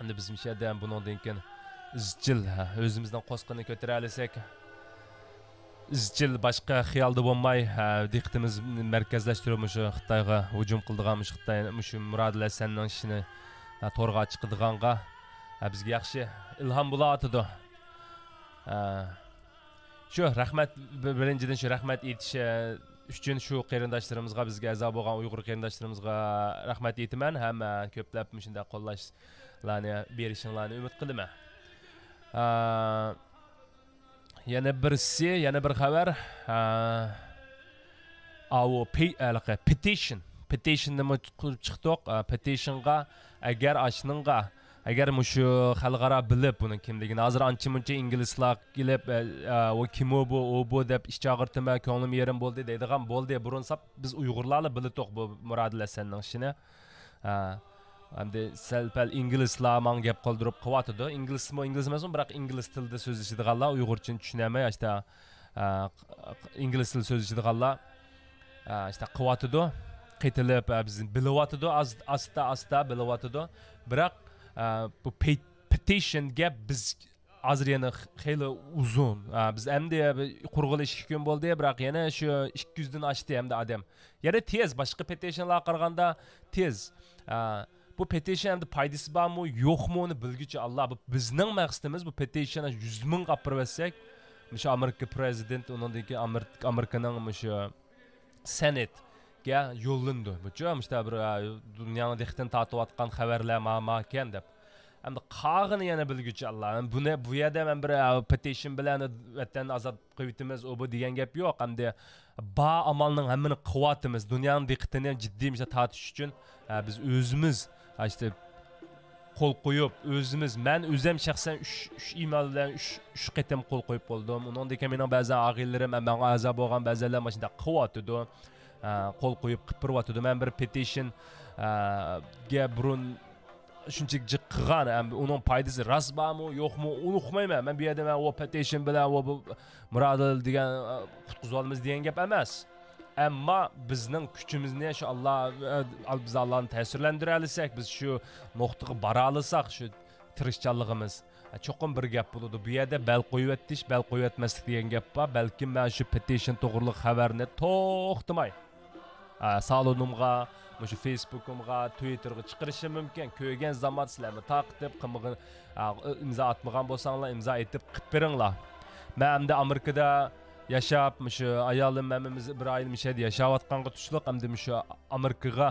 ئەمدى بىز مۇشۇ يەردە بۇنىڭدىن كېيىن ئىزچىل، ھە، ئۆزىمىزنىڭ قوسقىنىنى كۆتۈرەلىسەك، ئىزچىل باشقا خىيالدا بولماي، ھە، دىققىتىمىزنى مەركەزلەشتۈرۈپ، مۇشۇ خىتايغا ھۇجۇم قىلىدىغان، مۇشۇ خىتاي، مۇشۇ مۇرادىل ھەسەننىڭ ئىشىنى، ھە، تورغا چىقىدىغانغا، ھە، بىزگە ياخشى ئىلھام بولۇۋاتىدۇ. ھە. شۇ رەھمەت، بىر-، بىرىنچىدىن، شۇ رەھمەت ئېيتىش، ئە، ئۈچۈن شۇ قېرىنداشلىرىمىزغا، بىزگە ئەزا بولغان ئۇيغۇر قېرىنداشلىرىمىزغا رەھمەت ئېيتىمەن ھەم، ئە، كۆپلەپ مۇشۇنداق قوللاشلارنى بېرىشىڭلارنى ئۈمىد قىلىمەن. ئە، يەنە بىرسى، يەنە بىر خەۋەر. ئاۋۇ پېي-، ھېلىقى پېتىشن. پېتىشننىمۇ قۇرۇپ چىقتۇق. پېتىشنغا ئەگەر ئاشنىڭغا، ئەگەر مۇشۇ خەلقئارا بىلىپ بۇنىڭ كىملىكىنى، ھازىر ئانچە-مۇنچە ئىنگلىزلار كېلىپ، ئە، ئە، ئۇ كىمۇ بۇ، ئۇ بۇ دەپ ئىچ ئاغرىتىمەن، كۆڭلۈم يېرىم بولدى دەيدىغان بولدى. بۇرۇن ساپ بىز ئۇيغۇرلارلا بىلىتۇق بۇ مۇرادىل ھەسەننىڭ ئىشىنى. ئە، ئەمدى سەل-پەل ئىنگلىزلار ماڭا گەپ قىلدۇرۇپ قىلىۋاتىدۇ. ئىنگلىزمۇ ئىنگلىز ئەمەسمۇ، بىراق ئىنگلىز تىلىدا سۆزلىشىدىغانلار، ئۇيغۇرچىنى چۈشىنەلمەي، ئاشتا، ئە، ئىنگلىز تىلى سۆزلىشىدىغانلار، ئە، ئاشتا قىلىۋاتىدۇ. قېتىلىپ، ئە، بىزنى بىلىۋاتىدۇ، ئاز-، ئاستا-ئاستا بىلىۋاتىدۇ. بىراق، ئە، بۇ پېي-، پېتىشن گەپ بىز ھازىر يەنە خ-، خېلى ئۇزۇن. ئا، بىز ئەمدى قۇرغىلى ئىككى كۈن بولدى، بىراق يەنە شۇ ئىككى يۈزدىن ئاشتى ئەمدى ئادەم. يەنە تېز، باشقا پېتىشنلارغا قارىغاندا تېز. ئا، بۇ پېتىشن ئەمدى پايدىسى بارمۇ، يوقمۇ، ئۇنى بىلگۈچى ئاللا. بۇ بىزنىڭ مەقسىتىمىز، بۇ پېتىشن يۈز مىڭغا ئاپىرىۋەتسەك، مۇشۇ ئامېرىكا پرېزىدېنت، ئۇنىڭدىن كېيىن ئامېر-، ئامېرىكىنىڭ مۇشۇ سېنېتكە يوللىنىدۇ. بۇچۇ مۇشۇنداق بىر، ئا، دۇنيانىڭ دىققىتىنى تارتىۋاتقان خەۋەرلەر ما-، ماكەن دەپ. ئەمدى قالغىنى يەنە بىلگۈچى ئاللا. بۇنى، بۇ يەردە مەن بىر، ئا، پېتىشن بىلەن ۋەتەننى ئازاد قىلىۋېتىمىز، ئۇ بۇ دېگەن گەپ يوق. ئەمدى بار ئامالنىڭ ھەممىنى قىلىۋاتىمىز. دۇنيانىڭ دىققىتىنى جىددىي مۇشۇنداق تارتىش ئۈچۈن، ئا، بىز ئۆزىمىز، ئا، ئىشتە قول قويۇپ، ئۆزىمىز، مەن ئۆزۈم شەخسەن ئۈچ، ئۈچ ئىمېل بىلەن ئۈچ، ئۈچ قېتىم قول قويۇپ بولدۇم. ئۇنىڭدىن كېيىن مېنىڭ بەزى ئاغىنىلىرىم، ماڭا ئەزا بولغان بەزىلەر مانا شۇنداق قىلىۋاتىدۇ. ئە، قول قويۇپ قىلىپ بېرىۋاتىدۇ. مەن بىر پېتىشن، ئە، گە بۇرۇن شۇنچىلىك جىق قىلغان، ئەم، ئۇنىڭ پايدىسى راست بارمۇ، يوقمۇ، ئۇنى ئۇقمايمەن. مەن بۇ يەردە مەن ئۇ پېتىشن بىلەن ئۇ بۇ مۇرادىل دېگەن، ئە، قۇتقۇزۇۋالىمىز دېگەن گەپ ئەمەس. ئەمما بىزنىڭ كۈچىمىزنى شۇ ئاللا، ئە، بىز ئاللانى تەسىرلەندۈرەلىسەك، بىز شۇ نۇقتىغا بارالىساق، شۇ تىرىشچانلىقىمىز، ئە، چوقۇم بىر گەپ بولىدۇ. بۇ يەردە بەل قويۇۋېتىش، بەل قويۇۋەتمەسلىك دېگەن گەپ بار. بەلكىم مەن شۇ پېتىشن توغرىلىق خەۋەرنى توختىماي، ئە، سالونۇمغا، مۇشۇ فېيسبۇكۇمغا، تىۋىتتېرغا چىقىرىشىم مۇمكىن. كۆرگەن زاماندا سىلەرمۇ تارقىتىپ، قىلمىغىن، ئە، ئىمزا ئاتمىغان بولساڭلار، ئىمزا ئېتىپ قىلىپ بېرىڭلار. مەن ئەمدى ئامېرىكىدا ياشاپ، مۇشۇ ئايالىم ھەممىمىز بىر ئائىلە مۇشۇ يەردە ياشاۋاتقانغا تۇشلۇق، ئەمدى مۇشۇ ئامېرىكىغا،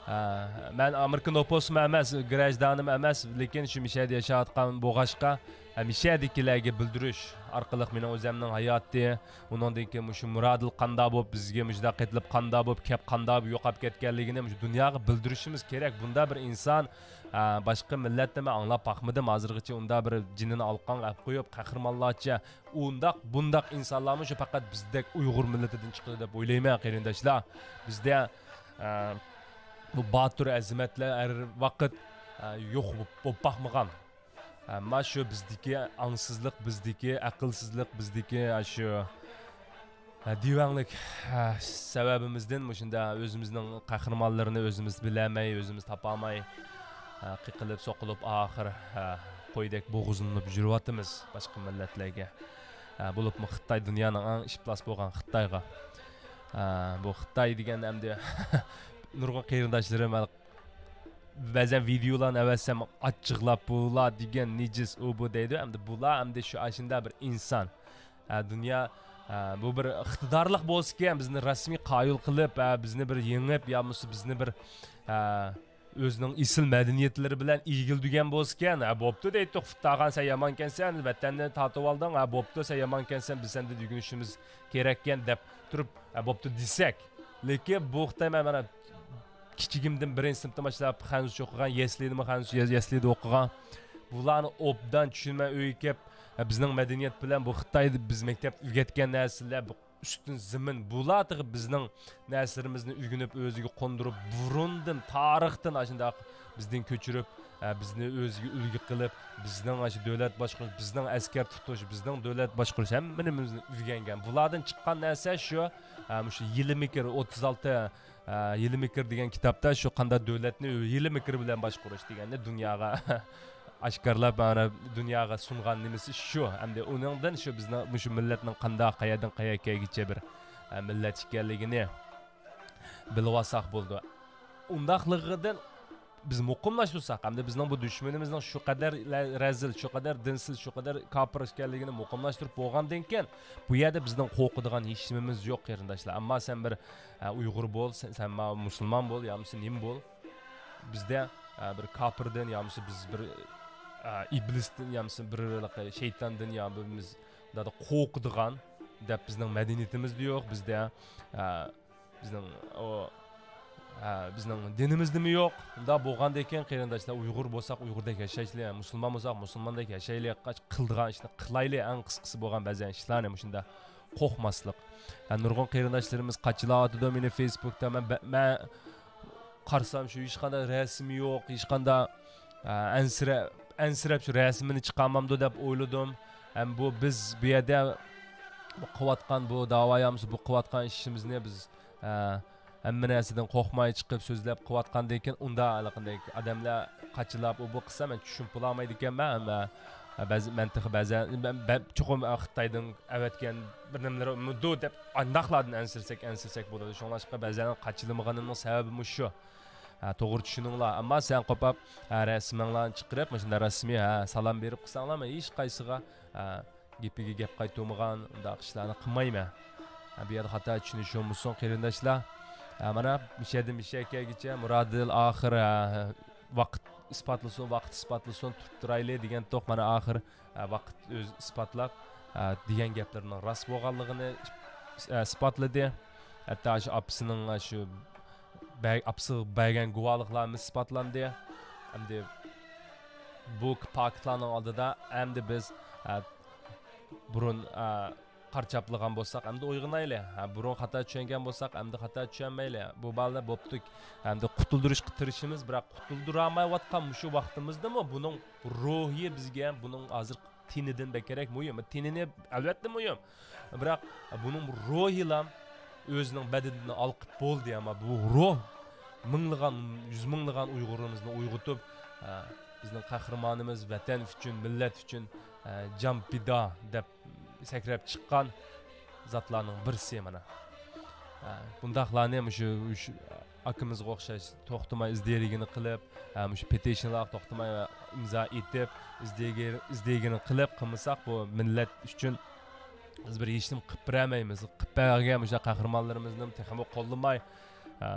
ئە، مەن ئامېرىكا نوپۇسۇم ئەمەس، گراژدانىم ئەمەس، لېكىن شۇ مۇشۇ يەردە ياشاۋاتقان بولغاچقا، ئە، مۇشۇ يەردىكىلەرگە بىلدۈرۈش ئارقىلىق مېنىڭ ئۆزۈمنىڭ ھاياتى، ئۇنىڭدىن كېيىن مۇشۇ مۇرادىل قانداق بولۇپ، بىزگە مۇشۇنداق قېتىلىپ قانداق بولۇپ، كەپ قانداق بولۇپ يوقاپ كەتكەنلىكىنى مۇشۇ دۇنياغا بىلدۈرۈشىمىز كېرەك. بۇنداق بىر ئىنسان، ئە، باشقا مىللەتتە مەن ئاڭلاپ باقمىدىم ھازىرغىچە، ئۇنداق بىر جېنىنى ئالقانغا ئەپ قويۇپ، قەھرىمانلارچە ئۇنداق، بۇنداق ئىنسانلارمۇ شۇ پەقەت بىزدەك ئۇيغۇر مىللىتىدىن چىقىدۇ دەپ ئويلايمەن، قېرىنداشلار. بىزدە، ئە، بۇ باتۇر ئەزىمەتلەر ھەر ۋاقىت، ئە، يوق بولۇپ، بولۇپ باقمىغان. ئەمما شۇ بىزدىكى ئاڭسىزلىق، بىزدىكى ئەقىلسىزلىق، بىزدىكى، ئە، شۇ ھە، دىۋەڭلىك، ھە، سەۋەبىمىزدىن مۇشۇنداق ئۆزىمىزنىڭ قەھرىمانلىرىنى ئۆزىمىز بىلەلمەي، ئۆزىمىز تاپالماي، ھە، قېقىلىپ، سوقۇلۇپ، ئاخىر، ھە، قويدەك بوغۇزلىنىپ يۈرۈۋاتىمىز باشقا مىللەتلەرگە. ھە، بولۇپمۇ خىتاي، دۇنيانىڭ ئەڭ ئىپلاس بولغان خىتايغا. ھە، بۇ خىتاي دېگەن ئەمدى نۇرغۇن قېرىنداشلىرىم بەزەن ۋىدېئولارنى ئەۋەتسەم ئاچچىقلاپ، بۇلار دېگەن نىجىس، ئۇ بۇ دەيدۇ. ئەمدى بۇلار ئەمدى شۇ ئاشۇنداق بىر ئىنسان. ھە، دۇنيا، ھە، بۇ بىر ئىقتىدارلىق بولسىكەن، بىزنى رەسمىي قايىل قىلىپ، ھە، بىزنى بىر يېڭىپ، يا بولمىسا بىزنى بىر، ھە، ئۆزىنىڭ ئېسىل مەدەنىيەتلىرى بىلەن ئىگىلىدىگەن بولسىكەن، ھە، بوپتۇ دەيتتۇق، خۇتاغان سەن يامانكەنسەن، ۋەتەننى تارتىۋالدىڭ، ھە، بوپتۇ، سەن يامانكەنسەن، بىز سەندىن ئۆگىنىشىمىز كېرەككەن دەپ تۇرۇپ، ھە، بوپتۇ دېسەك. لېكىن بۇ خىتاي، مەن مانا كىچىكىمدىن بىرىنچى سىنىپتىن باشلاپ خەنزۇچە ئوقۇغان، يەسلىدىمۇ خەنزۇ، يەسلىدە ئوقۇغان. بۇلارنى ئوبدان چۈشىنىمەن، ئۆيگە كېلىپ، ھە، بىزنىڭ مەدەنىيەت بىلەن بۇ خىتاي بىز مەكتەپتە ئۆگەتكەن نەرسىلەر، بۇ ئۈستۈن زېمىن، بۇلار تېخى بىزنىڭ نەرسىلىرىمىزنى ئۆگىنىپ، ئۆزىگە قوندۇرۇپ، بۇرۇندىن، تارىختىن ئاشۇنداق بىزدىن كۆچۈرۈپ، ئە، بىزنى ئۆزىگە ئۈلگە قىلىپ، بىزنىڭ ئاشۇ دۆلەت باشقۇرۇش، بىزنىڭ ئەسكەر تۇتۇش، بىزنىڭ دۆلەت باشقۇرۇش، ھەممىمىزنى ئۆگەنگەن. بۇلاردىن چىققان نەرسە شۇ، ئە، مۇشۇ يىلى مىكىر ئوتتۇز ئالتە، ئە، يىلى مىكىر دېگەن كىتابتا شۇ قانداق دۆلەتنى يىلى مىكىر بىلەن باشقۇرۇش دېگەننى دۇنياغا ئاشكارىلاپ، مانا دۇنياغا سۇنغان نېمىسى شۇ. ئەمدى ئۇنىڭدىن شۇ بىزنىڭ مۇشۇ مىللەتنىڭ قانداق، قەيەردىن قەيەرگىچە بىر، ئە، مىللەت ئىكەنلىكىنى بىلىۋالساق بولىدۇ. ئۇنداقلىقىدىن بىز مۇقىملاشتۇرساق، ئەمدى بىزنىڭ بۇ دۈشمىنىمىزنىڭ شۇ قەدەر لە-، رەزىل، شۇ قەدەر دىنسىز، شۇ قەدەر كاپىر ئىكەنلىكىنى مۇقىملاشتۇرۇپ بولغاندىن كېيىن، بۇ يەردە بىزنىڭ قورقىدىغان ھېچ نېمىمىز يوق، قېرىنداشلار. ئەمما سەن بىر، ئە، ئۇيغۇر بول، سەن، سەن ما-، مۇسۇلمان بول، يا بولمىسا نېمە بول. بىزدە، ئە، بىر كاپىردىن، يا بولمىسا بىز بىر، ئە، ئىبلىستىن، يا بولمىسا بىر شەيتاندىن، يا بىر بىز دادا قورقىدىغان دەپ بىزنىڭ مەدەنىيىتىمىزدە يوق، بىزدە، ئە، بىزنىڭ ئۇ، ئە، بىزنىڭ دىنىمىزدىمۇ يوق. ئۇنداق بولغاندىكىن قېرىنداشلار، ئۇيغۇر بولساق ئۇيغۇردەك ياشايلى، مۇسۇلمان بولساق مۇسۇلماندەك ياشايلى، قىلىدىغان ئىشنى قىلايلى، ئەڭ قىسقىسى بولغان بەزەن ئىشلارنى مۇشۇنداق قورقماسلىق. ھە، نۇرغۇن قېرىنداشلىرىمىز قاچىلاۋاتىدۇ مېنى فېيسبۇكتا. مەن بە-، مەن قارىسام شۇ ھېچقانداق رەسىمى يوق، ھېچقانداق، ئە، ئەنسىرە-، ئەنسىرەپ شۇ رەسىمىنى چىقارمامدۇ دەپ ئويلىدىم. ھەم بۇ بىز بۇ يەردە بۇ قىلىۋاتقان بۇ داۋا يامىسى، بۇ قىلىۋاتقان ئىشىمىزنى بىز، ئە، ھەممە نەرسىدىن قورقماي چىقىپ سۆزلەپ قىلىۋاتقاندىن كېيىن ئۇنداق ھېلىقىدەك ئادەملەر قاچىلاپ ئۇ بۇ قىلسا مەن چۈشىنىپ بولالمايدىكەنمەن. ھەممە بەزى، مەن تېخى بەزەن، مەن، مەن چوقۇم خىتايدىن ئەۋەتكەن بىر نېمىلىرى ئۇمىدۇ دەپ ئانداقلاردىن ئەنسىرىسەك، ئەنسىرىسەك بولىدۇ. شۇڭلاشقا بەزەن قاچىلىمىغىنىمنىڭ سەۋەبى مۇشۇ. ھە، توغرا چۈشىنىڭلار. ئەمما سەن قوپاپ، ھە، رەسىمىڭلارنى چىقىرىپ، مۇشۇنداق رەسمىي، ھە، سالام بېرىپ قىلساڭلار، مەن ھېچقايسىغا، ھە، گېپىگە گەپ قايتۇرمىغان ئۇنداق ئىشلارنى قىلمايمەن. ھە، بۇ يەردە خاتا چۈشىنىش بولمىسۇن قېرىنداشلار. ھە، مانا مۇشۇ يەردىن مۇشۇ يەرگىچە مۇرادىل ئاخىر، ھە، ۋاقىت ئىسپاتلىسۇن، ۋاقىت ئىسپاتلىسۇن، تۇرۇپ تۇرايلى دېگەنتۇق. مانا ئاخىر، ھە، ۋاقىت ئۆزى ئىسپاتلاپ، ھە، دېگەن گەپلىرىنىڭ راست بولغانلىقىنى، ھە، ئىسپاتلىدى. ھەتتا شۇ ئاپىسىنىڭ، ھە، شۇ بەر-، ئاپىسىغا بەرگەن گۇۋاھلىقلارمۇ ئىسپاتلاندى. ئەمدى بۇ پاكىتلارنىڭ ئالدىدا ئەمدى بىز، ھە، بۇرۇن، ھە، قارا چاپلىغان بولساق، ئەمدى ئويغىنايلى. ھە، بۇرۇن خاتا چۈشەنگەن بولساق، ئەمدى خاتا چۈشەنمەيلى. بۇ بالىنى بوپتۇ، ئەمدى قۇتۇلدۇرۇشقا تىرىشىمىز، بىراق قۇتۇلدۇرالمايۋاتقان مۇشۇ ۋاقتىمىزدىمۇ بۇنىڭ روھى بىزگە، بۇنىڭ ھازىر تېنىدىن بەكرەك مۇھىم. تېنىنى ئەلۋەتتە مۇھىم. بىراق بۇنىڭ روھىلا ئۆزىنىڭ بەدىنىدىن ھالقىپ بولدى، ئەمما بۇ روھ مىڭلىغان، يۈز مىڭلىغان ئۇيغۇرىمىزنى ئويغىتىپ، ھە، بىزنىڭ قەھرىمانىمىز ۋەتەن ئۈچۈن، مىللەت ئۈچۈن، ھە، جان پىدا دەپ سەكرەپ چىققان زاتلارنىڭ بىرسى مانا. ھە، بۇنداقلارنى مۇشۇ، مۇشۇ ئاكىمىزغا ئوخشاش توختىماي ئىز دېرىكىنى قىلىپ، ھە، مۇشۇ پېتىشنلارغا توختىماي ئىمزا ئېتىپ، ئىز دېرىكى-، ئىز دېرىكىنى قىلىپ قىلمىساق، بۇ مىللەت ئۈچۈن بىز بىر ھېچنېمە قىلىپ بېرەلمەيمىز. قىلىپ بەرگەن مۇشۇ قەھرىمانلىرىمىزنى تېخىمۇ قوللىماي، ھە،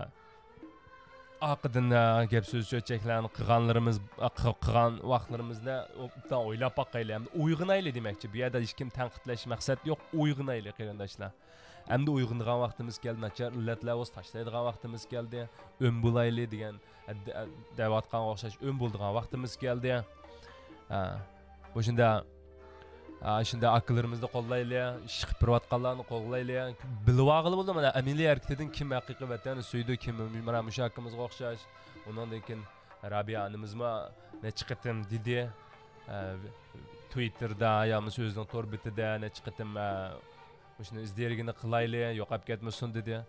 ئارقىدىن، ھە، گەپ سۆز چۆچەكلەرنى قىلغانلىرىمىز، قىل-، قىلغان ۋاقىتلىرىمىزنى ئوبدان ئويلاپ باقايلى، ھەمدە ئويغىنايلى دېمەكچى. بۇ يەردە ھېچكىم تەنقىدلەش مەقسەت يوق، ئويغىنايلى قېرىنداشلار. ئەمدى ئويغىنىدىغان ۋاقتىمىز كەلدى، ناچار ئىللەتلەر بولسا تاشلايدىغان ۋاقتىمىز كەلدى، ئۆم بولايلى دېگەن، دە-، دەۋاتقانغا ئوخشاش ئۆم بولىدىغان ۋاقتىمىز كەلدى. ھە، مۇشۇنداق، ھە، شۇنداق ئاكىلىرىمىزنى قوللايلى، ئىش قىلىپ بېرىۋاتقانلارنى قوللايلى. بىلىۋالغىلى بولىدۇ، مانا، ئەمەلىي ھەرىكىتىدىن كىم ھەقىقىي ۋەتەننى سۆيىدۇ، كىم، مانا، مۇشۇ ئاكىمىزغا ئوخشاش. ئۇنىڭدىن كېيىن رابىيە ئانىمىزمۇ نەچچە قېتىم دېدى، ھە، تويىتتېردا يا بولمىسا ئۆزىنىڭ تور بېتىدە نەچچە قېتىم، ھە، مۇشۇنى ئىز دېرىكىنى قىلايلى، يوقاپ كەتمىسۇن دېدى.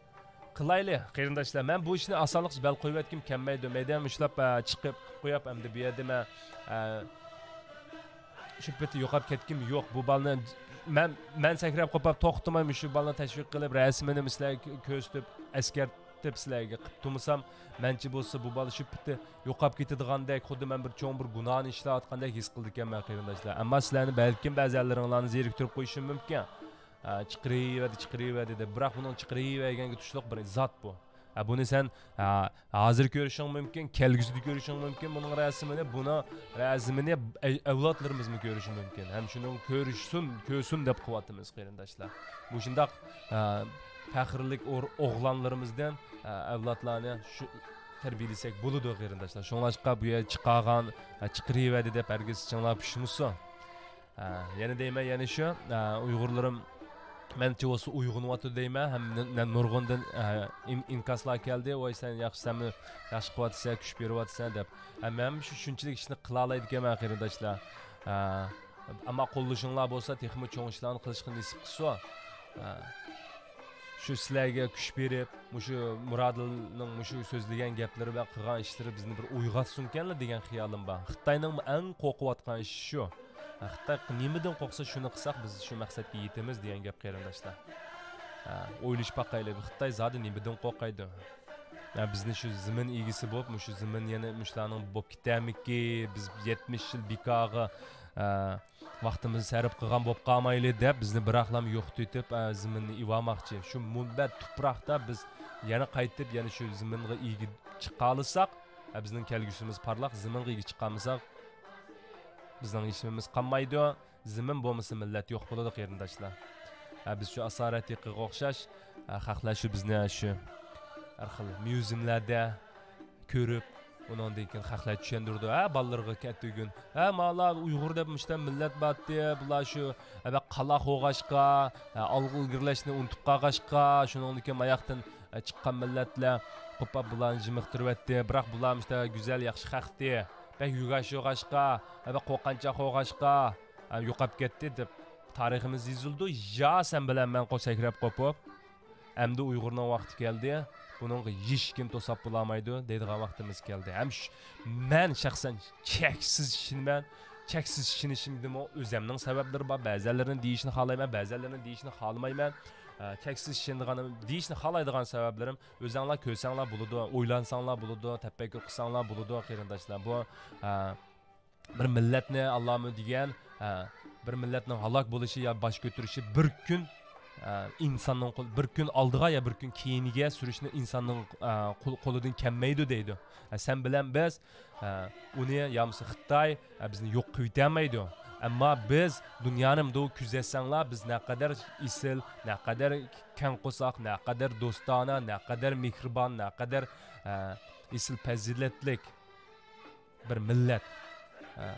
قىلايلى، قېرىنداشلار، مەن بۇ ئىشنى ئاسانلىقچە بەل قويۇۋەتكۈم كەلمەيدۇ. مەيدە مۇشۇلاپ، ئە، چىقىپ قويۇپ، ئەمدى بۇ يەردە مەن، ئە، شۇ پېتى يوقاپ كەتكۈم يوق. بۇ بالىنى مەن، مەن سەكرەپ قوپاپ توختىماي مۇشۇ بالىنى تەشۋىق قىلىپ، رەسىمىنى سىلەرگە كۆرسىتىپ، ئەسكەرتىپ سىلەرگە قىلىپ تۇرمىسام، مەنچە بولسا بۇ بالا شۇ پېتى يوقاپ كېتىدىغاندەك، خۇددى مەن بىر چوڭ بىر گۇناھنى ئىشلەۋاتقاندەك ھېس قىلىدىكەنمەن، قېرىنداشلار. ئەمما سىلەرنى بەلكىم بەزەنلىرىڭلارنى زېرىكتۈرۈپ قويۇشۇم مۇمكىن. ھە، چىقىرىۋەردى، چىقىرىۋەردى دەپ. بىراق بۇنىڭ چىقىرىۋەرگەنگە تۇشلۇق بىر زات بۇ. ھە، بۇنى سەن، ھە، ھازىر كۆرۈشۈڭ مۇمكىن، كەلگۈسىدە كۆرۈشۈڭ مۇمكىن بۇنىڭ رەسىمىنى. بۇنىڭ رەسىمىنى ئەي-، ئەۋلادلىرىمىزمۇ كۆرۈشى مۇمكىن. ھەم شۇنىڭ كۆرۈشسۇن، كۆرسۇن دەپ قىلىۋاتىمىز، قېرىنداشلار. مۇشۇنداق، ھە، پەخىرلىك ئور-، ئوغلانلىرىمىزدىن، ھە، ئەۋلادلارنى شۇ تەربىيەلىسەك بولىدۇ، قېرىنداشلار. شۇڭلاشقا بۇ يەر چىقارغان، ھە، چىقىرىۋەردى دەپ ھەرگىز ئىچىڭلار پۇشمىسۇن. ئە، يەنە دەيمەن، يەنە شۇ، ئە، ئۇيغۇرلىرىم مەنچە بولسا ئويغىنىۋاتىدۇ دەيمەن. ھەم نۇ-، نۇرغۇندىن، ئە، ئىن-، ئىنكاسلار كەلدى، ۋاي، سەن ياخشى، سەنمۇ ياخشى قىلىۋاتىسەن، كۈچ بېرىۋاتىسەن دەپ. ھەم مەنمۇ شۇ شۇنچىلىك ئىشنى قىلالايدىكەنمەن، قېرىنداشلار. ئە، ئەمما قوللىشىڭلار بولسا، تېخىمۇ چوڭ ئىشلارنى قىلىشقا نېسىپ قىلسۇن. ئە، شۇ سىلەرگە كۈچ بېرىپ، مۇشۇ مۇرادىلنىڭ مۇشۇ سۆزلىگەن گەپلىرى ۋە قىلغان ئىشلىرى بىزنى بىر ئويغاتسۇنكەنلا دېگەن خىيالىم بار. خىتاينىڭ ئەڭ قورقۇۋاتقان ئىشى شۇ. خىتاي نېمىدىن قورقسا، شۇنى قىلساق، بىز شۇ مەقسەتكە يېتىمىز دېگەن گەپ، قېرىنداشلار. ھە، ئويلىشىپ باقايلى، خىتاي زادى نېمىدىن قورقايدۇ؟ ھە، بىزنى شۇ زېمىن ئىگىسى بولۇپ، مۇشۇ زېمىن يەنە مۇشۇلارنىڭ بولۇپ كېتەرمىكى؟ بىز يەتمىش يىل بىكارغا، ھە، ۋاقتىمىزنى سەرپ قىلغان بولۇپ قالمايلى دەپ، بىزنى بىراقلام يوقىتىۋېتىپ، ئە، زېمىننى ئېۋالماقچى. شۇ مۇنبەت تۇپراقتا بىز يەنە قايتىپ، يەنە شۇ زېمىنغا ئىگە چىقالىساق، ئە، بىزنىڭ كەلگۈسىمىز پارلاق. زېمىنغا ئىگە چىقالمىساق، بىزنىڭ ھېچنېمىمىز قالمايدۇ. زېمىن بولمىسا، مىللەت يوق بولىدۇ، قېرىنداشلار. ھە، بىز شۇ ئاسارەتىقىغا ئوخشاش، ھە، خەقلەر شۇ بىزنى شۇ ھەر خىل ميۇزىيۇملاردا كۆرۈپ، ئۇنىڭدىن كېيىن خەقلەر چۈشەندۈرىدۇ. ھە، بالىلىرىغا ئەتىگۈن، ھە، مالا ئۇيغۇر دەپ مۇشۇنداق مىللەت بارتى، بۇلار شۇ، ھە، قالاق بولغاچقا، ھە، ئالغا ئىلگىرىلەشنى ئۇنتۇپ قالغاچقا، شۇنىڭدىن كېيىن ماياقتىن، ھە، چىققان مىللەتلەر قوپاپ بۇلارنى جىمىقتۇرۇۋەتتى. بىراق بۇلار مۇشۇنداق گۈزەل، ياخشى خەقتى. بەك يۆگەش بولغاچقا، ھە، بەك قورقۇنچاق بولغاچقا، ھە، يوقاپ كەتتى دەپ تارىخىمىز يېزىلىدۇ. يا سەن بىلەن مەن قول سەكرەپ قوپۇپ، ئەمدى ئۇيغۇرنىڭ ۋاقتى كەلدى، بۇنىڭغا ھېچكىم توساپ بولالمايدۇ دەيدىغان ۋاقتىمىز كەلدى. ھەم ش-، مەن شەخسەن چەكسىز ئىشىنىمەن. چەكسىز ئىشىنىشىمدىمۇ ئۆزەمنىڭ سەۋەبلىرى بار. بەزەنلىرىنى دېيىشنى خالايمەن، بەزەنلىرىنى دېيىشنى خالىمايمەن. ئە، چەكسىز ئىشىنىدىغان، دېيىشنى خالايدىغان سەۋەبلىرىم ئۆزەڭلار كۆرسەڭلار بولىدۇ، ئويلانساڭلار بولىدۇ، تەپەككۇر قىلساڭلار بولىدۇ، قېرىنداشلار. بۇ، ئە، بىر مىللەتنى ئالامۇ دېگەن، ھە، بىر مىللەتنىڭ ھالاك بولۇشى يا باش كۆتۈرۈشى بىر كۈن، ھە، ئىنساننىڭ قول-، بىر كۈن ئالدىغا يا بىر كۈن كېيىنىگە سۈرۈشنى ئىنساننىڭ، ھە، قول-، قولىدىن كەلمەيدۇ دەيدۇ. ھە، سەن بىلەن بىز، ھە، ئۇنى يا بولمىسا خىتاي، ھە، بىزنى يوق قىلىۋېتەلمەيدۇ. ئەمما بىز دۇنيانى مۇنداق كۆزەتسەڭلار، بىز نەقەدەر ئېسىل، نەقەدەر كەڭ قورساق، نەقەدەر دوستانە، نەقەدەر مېھرىبان، نەقەدەر، ھە، ئېسىل پەزىلەتلىك بىر مىللەت، ئە،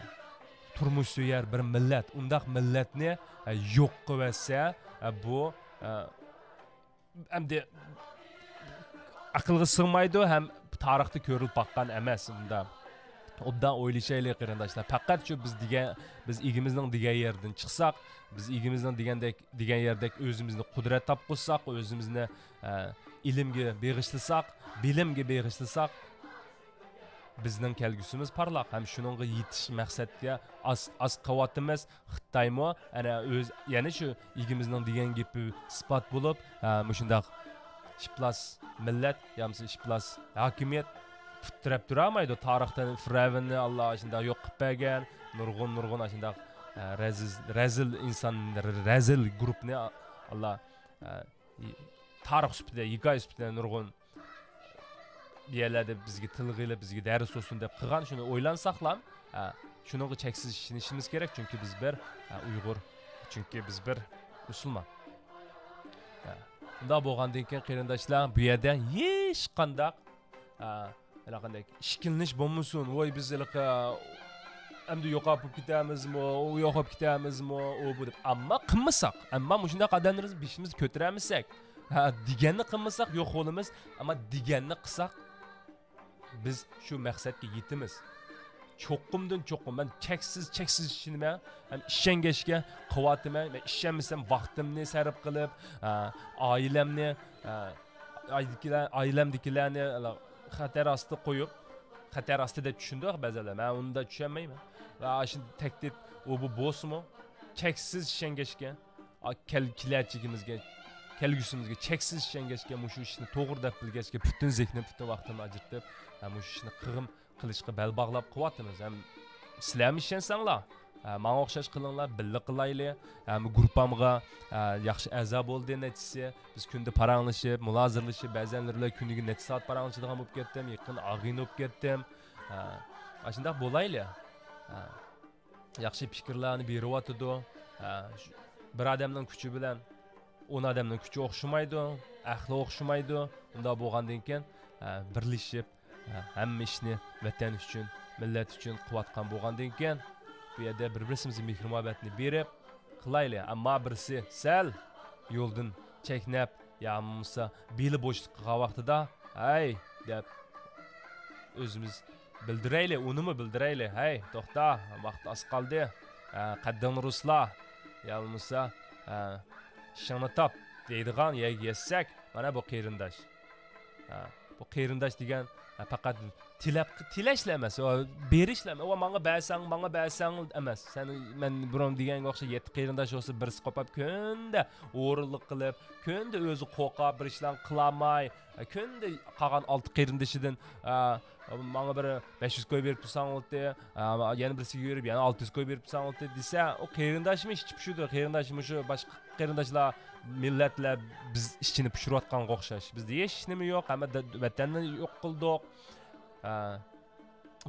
تۇرمۇش سۆيەر بىر مىللەت، ئۇنداق مىللەتنى، ئە، يوق قىلىۋەتسە، ئە، بۇ، ئە، ئەمدى ئەقىلگە سىغمايدۇ ھەم تارىختا كۆرۈلۈپ باققان ئەمەس. ئۇنداق ئوبدان ئويلىشايلى، قېرىنداشلار. پەقەت شۇ بىز دېگەن، بىز ئىگىمىزنىڭ دېگەن يېرىدىن چىقساق، بىز ئىگىمىزنىڭ دېگەندەك، دېگەن يېرىدەك ئۆزىمىزنى قۇدرەت تاپقۇزساق، ئۆزىمىزنى، ئە، ئىلىمگە بېغىشلىساق، بىلىمگە بېغىشلىساق، بىزنىڭ كەلگۈسىمىز پارلاق ھەم شۇنىڭغا يېتىش مەقسەتكە ئاز، ئاز قىلىۋاتىمىز. خىتايمۇ ئەنە ئۆز، يەنە شۇ ئىگىمىزنىڭ دېگەن گېپى ئىسپات بولۇپ، ھە، مۇشۇنداق ئىپلاس مىللەت يا بولمىسا ئىپلاس ھاكىمىيەت پۇت تىرەپ تۇرالمايدۇ. تارىختا فىرئەۋننى ئاللا شۇنداق يوق قىلىپ بەرگەن، نۇرغۇن، نۇرغۇن ئاشۇنداق، ھە، رەزىل، رەزىل ئىنسان، رەزىل گۇرۇپنى ئاللا، ھە، تارىخ سۈپىتىدە، ھېكايە سۈپىتىدە نۇرغۇن بۇ يەرلەردە بىزگە تىلغا ئېلىپ، بىزگە دەرس بولسۇن دەپ قىلغان، شۇنى ئويلانساقلام، ھە، شۇنىڭغا چەكسىز ئىشىنىشىمىز كېرەك، چۈنكى بىز بىر، ھە، ئۇيغۇر، چۈنكى بىز بىر مۇسۇلمان. ھە. ئۇنداق بولغاندىن كېيىن، قېرىنداشلار، بۇ يەردە ھېچقانداق، ھە، ھېلىقانداق ئىككىلىنىش بولمىسۇن، ۋوي، بىز ھېلىقى ئەمدى يوقاپ كېتەمىزمۇ، ئۇ يوقاپ كېتەمىزمۇ، ئۇ بۇ دەپ. ئەمما قىلمىساق، ئەمما مۇشۇنداق ئادەملىرىمىز بېشىمىزنى كۆتۈرەلمىسەك، ھە، دېگەننى قىلمىساق يوق بولىمىز، ئەمما دېگەننى قىلساق، بىز شۇ مەقسەتكە يېتىمىز. چوقۇمدىن چوقۇم، مەن چەكسىز، چەكسىز ئىشىنىمەن. ھەم ئىشەنگەچكە قىلىۋاتىمەن. مەن ئىشەنمىسەم، ۋاقتىمنى سەرپ قىلىپ، ئە، ئائىلەمنى، ئە، ئائىلىدىكىلەر-، ئائىلەمدىكىلەرنى خەتەر ئاستىدا قويۇپ، خەتەر ئاستىدا چۈشىنىدۇ بەزىلەر. مەن ئۇندا چۈشەنمەيمەن. ۋە ئاشۇ تەھدىت، ئۇ بۇ بولسىمۇ، چەكسىز ئىشەنگەچكە، ئا، كەل-، كېلەچىكىمىزگە، كەلگۈسىمىزگە چەكسىز ئىشەنگەچكە، مۇشۇ ئىشنى توغرا دەپ بىلگەچكە، پۈتۈن زېھنىم، پۈتۈن ۋاقتىمنى ئاجرىتىپ، ھە، مۇشۇ ئىشنى قىلغىم، قىلىشقا بەل باغلاپ قىلىۋاتىمىز. ھەم سىلەرمۇ ئىشەنسەڭلار، ھە، ماڭا ئوخشاش قىلىڭلار، بىللە قىلايلى. ھەم گۇرۇپپامغا، ھە، ياخشى ئەزا بولدى نەچچىسى. بىز كۈندە پاراڭلىشىپ، مۇنازىرىلىشىپ، بەزەنلىرى بىلەن كۈنىگە نەچچە سائەت پاراڭلىشىدىغان بولۇپ كەتتىم، يېقىن ئاغىنە بولۇپ كەتتىم. ھە، ئاشۇنداق بولايلى. ھە. ياخشى پىكىرلەرنى بېرىۋاتىدۇ. ھە، شۇ، بىر ئادەمنىڭ كۈچى بىلەن ئون ئادەمنىڭ كۈچى ئوخشىمايدۇ، ئەقلى ئوخشىمايدۇ. ئۇنداق بولغاندىن كېيىن، ھە، بىرلىشىپ، ھە، ھەممە ئىشنى ۋەتەن ئۈچۈن، مىللەت ئۈچۈن قىلىۋاتقان بولغاندىن كېيىن، بۇ يەردە بىر-بىرسىمىزگە مېھىر-مۇھەببەتنى بېرىپ قىلايلى. ئەمما بىرسى سەل يولدىن چەكنەپ، يا بولمىسا بېلى بوشلۇق قىلغان ۋاقتىدا، «ھەي!» دەپ، ئۆزىمىز بىلدۈرەيلى، ئۇنىمۇ بىلدۈرەيلى. «ھەي، توختا، ۋاقىت ئاز قالدى. ھە، قەددىڭنى رۇسلا، يا بولمىسا، ھە، ئىشىڭنى تاپ» دەيدىغان يەرگە يەتسەك، مانا بۇ قېرىنداش. ھە، بۇ قېرىنداش دېگەن، ھە، پەقەت تىلەپ، تىلەشلا ئەمەس، ئۇ بېرىشلا ئەمەس. «ئۇ ماڭا بەرسەڭ، ماڭا بەرسەڭ» ئەمەس. سەن، مەن بۇرۇن دېگەنگە ئوخشاش يەتتە قېرىنداش بولسا، بىرسى قوپاپ كۈندە ئورۇنلۇق قىلىپ، كۈندە ئۆزى قورقاپ، بىر ئىشلارنى قىلالماي، كۈندە قالغان ئالتە قېرىندىشىدىن، ئە، «ماڭا بىر بەش يۈز كوي بېرىپ تۇرساڭ بولاتتى، ئە، يەنە بىرسىگە بېرىپ، يەنە ئالتە يۈز كوي بېرىپ تۇرساڭ بولاتتى» دېسە، ئۇ قېرىنداشمۇ ئىچى پۇشىدۇ. قېرىنداش مۇشۇ باشقا قېرىنداشلار، مىللەتلەر بىز ئىچىنى پۇشۇرۇۋاتقانغا ئوخشاش. بىزدە ھېچ نېمە يوق، ھەممە دە-، ۋەتەننى يوق قىلدۇق. ئە،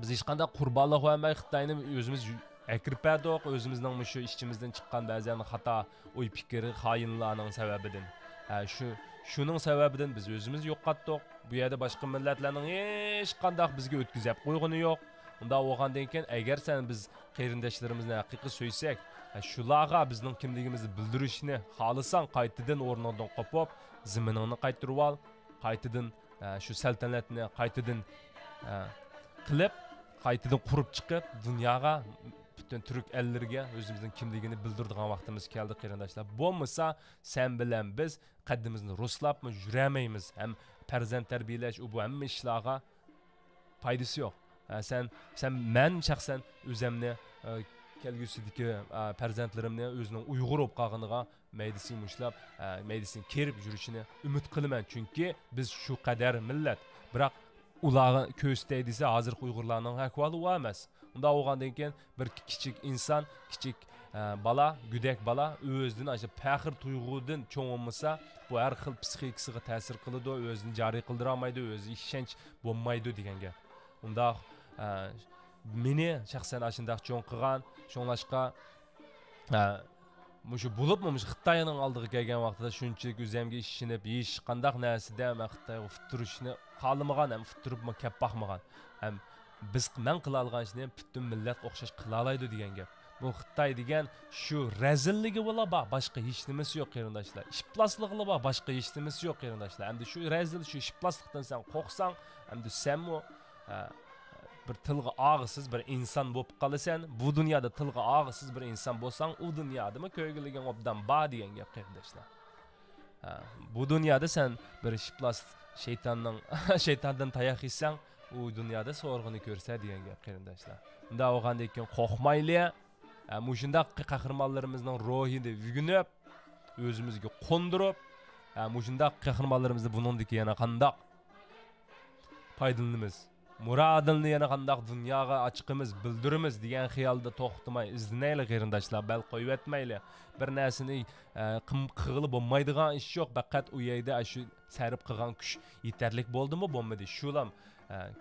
بىز ھېچقانداق قۇربانلىق بەرمەي، خىتاينى ئۆزىمىز يۇ-، ئەكىرىپ بەردۇق، ئۆزىمىزنىڭ مۇشۇ ئىچىمىزدىن چىققان بەزەن خاتا ئوي پىكىر، خائىنلارنىڭ سەۋەبىدىن. ھە، شۇ، شۇنىڭ سەۋەبىدىن بىز ئۆزىمىز يوقاتتۇق. بۇ يەردە باشقا مىللەتلەرنىڭ ھېچقانداق بىزگە ئۆتكۈزۈپ قويغىنى يوق. ئۇنداق بولغاندىن كېيىن، ئەگەر سەن بىز قېرىنداشلىرىمىزنى ھەقىقىي سۆيسەك، ھە، شۇلارغا بىزنىڭ كىملىكىمىزنى بىلدۈرۈشنى خالىساڭ، قايتىدىن ئورنۇڭدىن قوپۇپ، زېمىنىڭنى قايتۇرۇۋال، قايتىدىن، ئە، شۇ سەلتەنەتنى قايتىدىن، ئە، قىلىپ، قايتىدىن قۇرۇپ چىقىپ، دۇنياغا پۈتۈن تۈرك ئەللىرىگە ئۆزىمىزنىڭ كىملىكىنى بىلدۈرىدىغان ۋاقتىمىز كەلدى، قېرىنداشلار. بولمىسا، سەن بىلەن بىز قەددىمىزنى رۇسلاپمۇ يۈرەلمەيمىز. ھەم پەرزەنت تەربىيەلەش، ئۇ بۇ ھەممە ئىشلارغا پايدىسى يوق. ھە، سەن، سەن، مەن شەخسەن ئۆزەمنى، ئە، كەلگۈسىدىكى، ئە، پەرزەنتلىرىمنى ئۆزىنىڭ ئۇيغۇر بولۇپ قالغىنىغا مەيدىسى مۇشلاپ، ئە، مەيدىسىنى كېرىپ يۈرۈشىنى ئۈمىد قىلىمەن. چۈنكى بىز شۇ قەدەر مىللەت. بىراق ئۇلارغا كۆرسىتەي دېسە، ھازىرقى ئۇيغۇرلارنىڭ ئەھۋالى ئۇ ئەمەس. ئۇنداق بولغاندىن كېيىن، بىر كىچىك ئىنسان، كىچىك، ئە، بالا، گۆدەك بالا ئۆزىدىن ئاشۇ پەخىر تۇيغۇدىن چوڭ بولمىسا، بۇ ھەر خىل پسىخىكىسىغا تەسىر قىلىدۇ، ئۆزىنى جارى قىلدۇرالمايدۇ، ئۆزىگە ئىشەنچ بولمايدۇ دېگەن گەپ. ئۇنداق، ئە، مېنى شەخسەن ئاشۇنداق چوڭ قىلغان، شۇڭلاشقا، ئە، مۇشۇ بولۇپمۇ مۇشۇ خىتاينىڭ ئالدىغا كەلگەن ۋاقتىدا شۇنچىلىك ئۆزەمگە ئىشىنىپ، ھېچقانداق نەرسىدە مەن خىتايغا ئۇتتۇرۇشنى خالىمىغان ھەم ئۇتتۇرۇپمۇ كەپ باقمىغان. ھەم بىز، مەن قىلالىغان ئىشنى پۈتۈن مىللەتكە ئوخشاش قىلالايدۇ دېگەن گەپ. بۇ خىتاي دېگەن شۇ رەزىللىكىلا بار، باشقا ھېچ نېمىسى يوق، قېرىنداشلار. ئىپلاسلىقىلا بار، باشقا ھېچ نېمىسى يوق، قېرىنداشلار. ئەمدى شۇ رەزىل، شۇ ئىپلاسلىقتىن سەن قورقساڭ، ئەمدى سەنمۇ، ئە، بىر تىلغا ئالغۇسىز بىر ئىنسان بولۇپ قالىسەن. بۇ دۇنيادا تىلغا ئالغۇسىز بىر ئىنسان بولساڭ، ئۇ دۇنيادىمۇ كۆرگۈلۈكۈڭ ئوبدان بار دېگەن گەپ، قېرىنداشلار. ھە، بۇ دۇنيادا سەن بىر ئىپلاس شەيتاننىڭ، شەيتاندىن تاياق يېسەڭ، ئۇ دۇنيادا سورىقىنى كۆرىسەن دېگەن گەپ، قېرىنداشلار. ئۇنداق بولغاندىن كېيىن قورقمايلى. ھە، مۇشۇنداق قەھرىمانلىرىمىزنىڭ روھىنى ئۆگىنىپ، ئۆزىمىزگە قوندۇرۇپ، ھە، مۇشۇنداق قەھرىمانلىرىمىزنى بۇنىڭدىكى يەنە قانداق پايدىلىنىمىز؟ مۇرادىلنى يەنە قانداق دۇنياغا ئاچىقىمىز، بىلدۈرىمىز دېگەن خىيالدا توختىماي ئىزدىنەيلى، قېرىنداشلار، بەل قويۇۋەتمەيلى. بىر نەرسىنى، ئە، قىم-، قىلغىلى بولمايدىغان ئىش يوق. پەقەت ئۇ يەردە شۇ سەرپ قىلغان كۈچ يېتەرلىك بولدىمۇ، بولمىدى، شۇلام، ئە،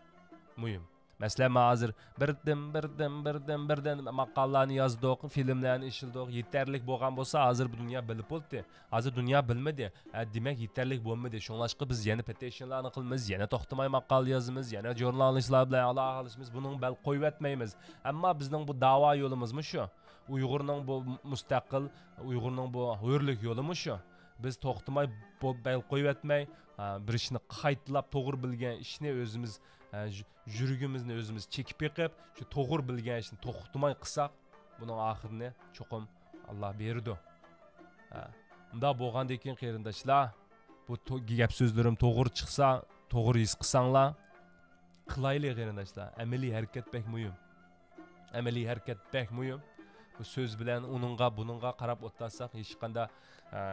مۇھىم. مەسىلەن، مەن ھازىر بىردىن، بىردىن، بىردىن، بىردىن ماقالىلارنى يازدۇق، فىلىملەرنى ئىشلىدۇق. يېتەرلىك بولغان بولسا، ھازىر بۇ دۇنيا بىلىپ بولدى. ھازىر دۇنيا بىلمىدى. ھە، دېمەك، يېتەرلىك بولمىدى. شۇڭلاشقا بىز يەنە پېتىشنلارنى قىلىمىز، يەنە توختىماي ماقالە يازىمىز، يەنە ژۇرنالىستلار بىلەن ئالاقىلىشىمىز. بۇنىڭ بەل قويۇۋەتمەيمىز. ئەمما بىزنىڭ بۇ داۋا يولىمىزمۇ شۇ. ئۇيغۇرنىڭ بۇ مۇستەقىل، ئۇيغۇرنىڭ بۇ ھۆرلۈك يولىمۇ شۇ. بىز توختىماي بۇ بەل قويۇۋەتمەي، ھە، بىر ئىشنى قايتىلاپ توغرا بىلگەن ئىشنى ئۆزىمىز، ھە، يۈرىكىمىزنى ئۆزىمىز چېكىپ بېقىپ، شۇ توغرا بىلگەن ئىشنى توختىماي قىلساق، بۇنىڭ ئاخىرىنى چوقۇم ئاللا بېرىدۇ. ھە. ئۇنداق بولغاندىن كېيىن، قېرىنداشلار، بۇ تو-، گەپ سۆزلىرىم توغرا چىقسا، توغرا ھېس قىلساڭلار، قىلايلى، قېرىنداشلار. ئەمەلىي ھەرىكەت بەك مۇھىم. ئەمەلىي ھەرىكەت بەك مۇھىم. بۇ سۆز بىلەن ئۇنىڭغا، بۇنىڭغا قاراپ ئولتۇرساق، ھېچقانداق، ھە،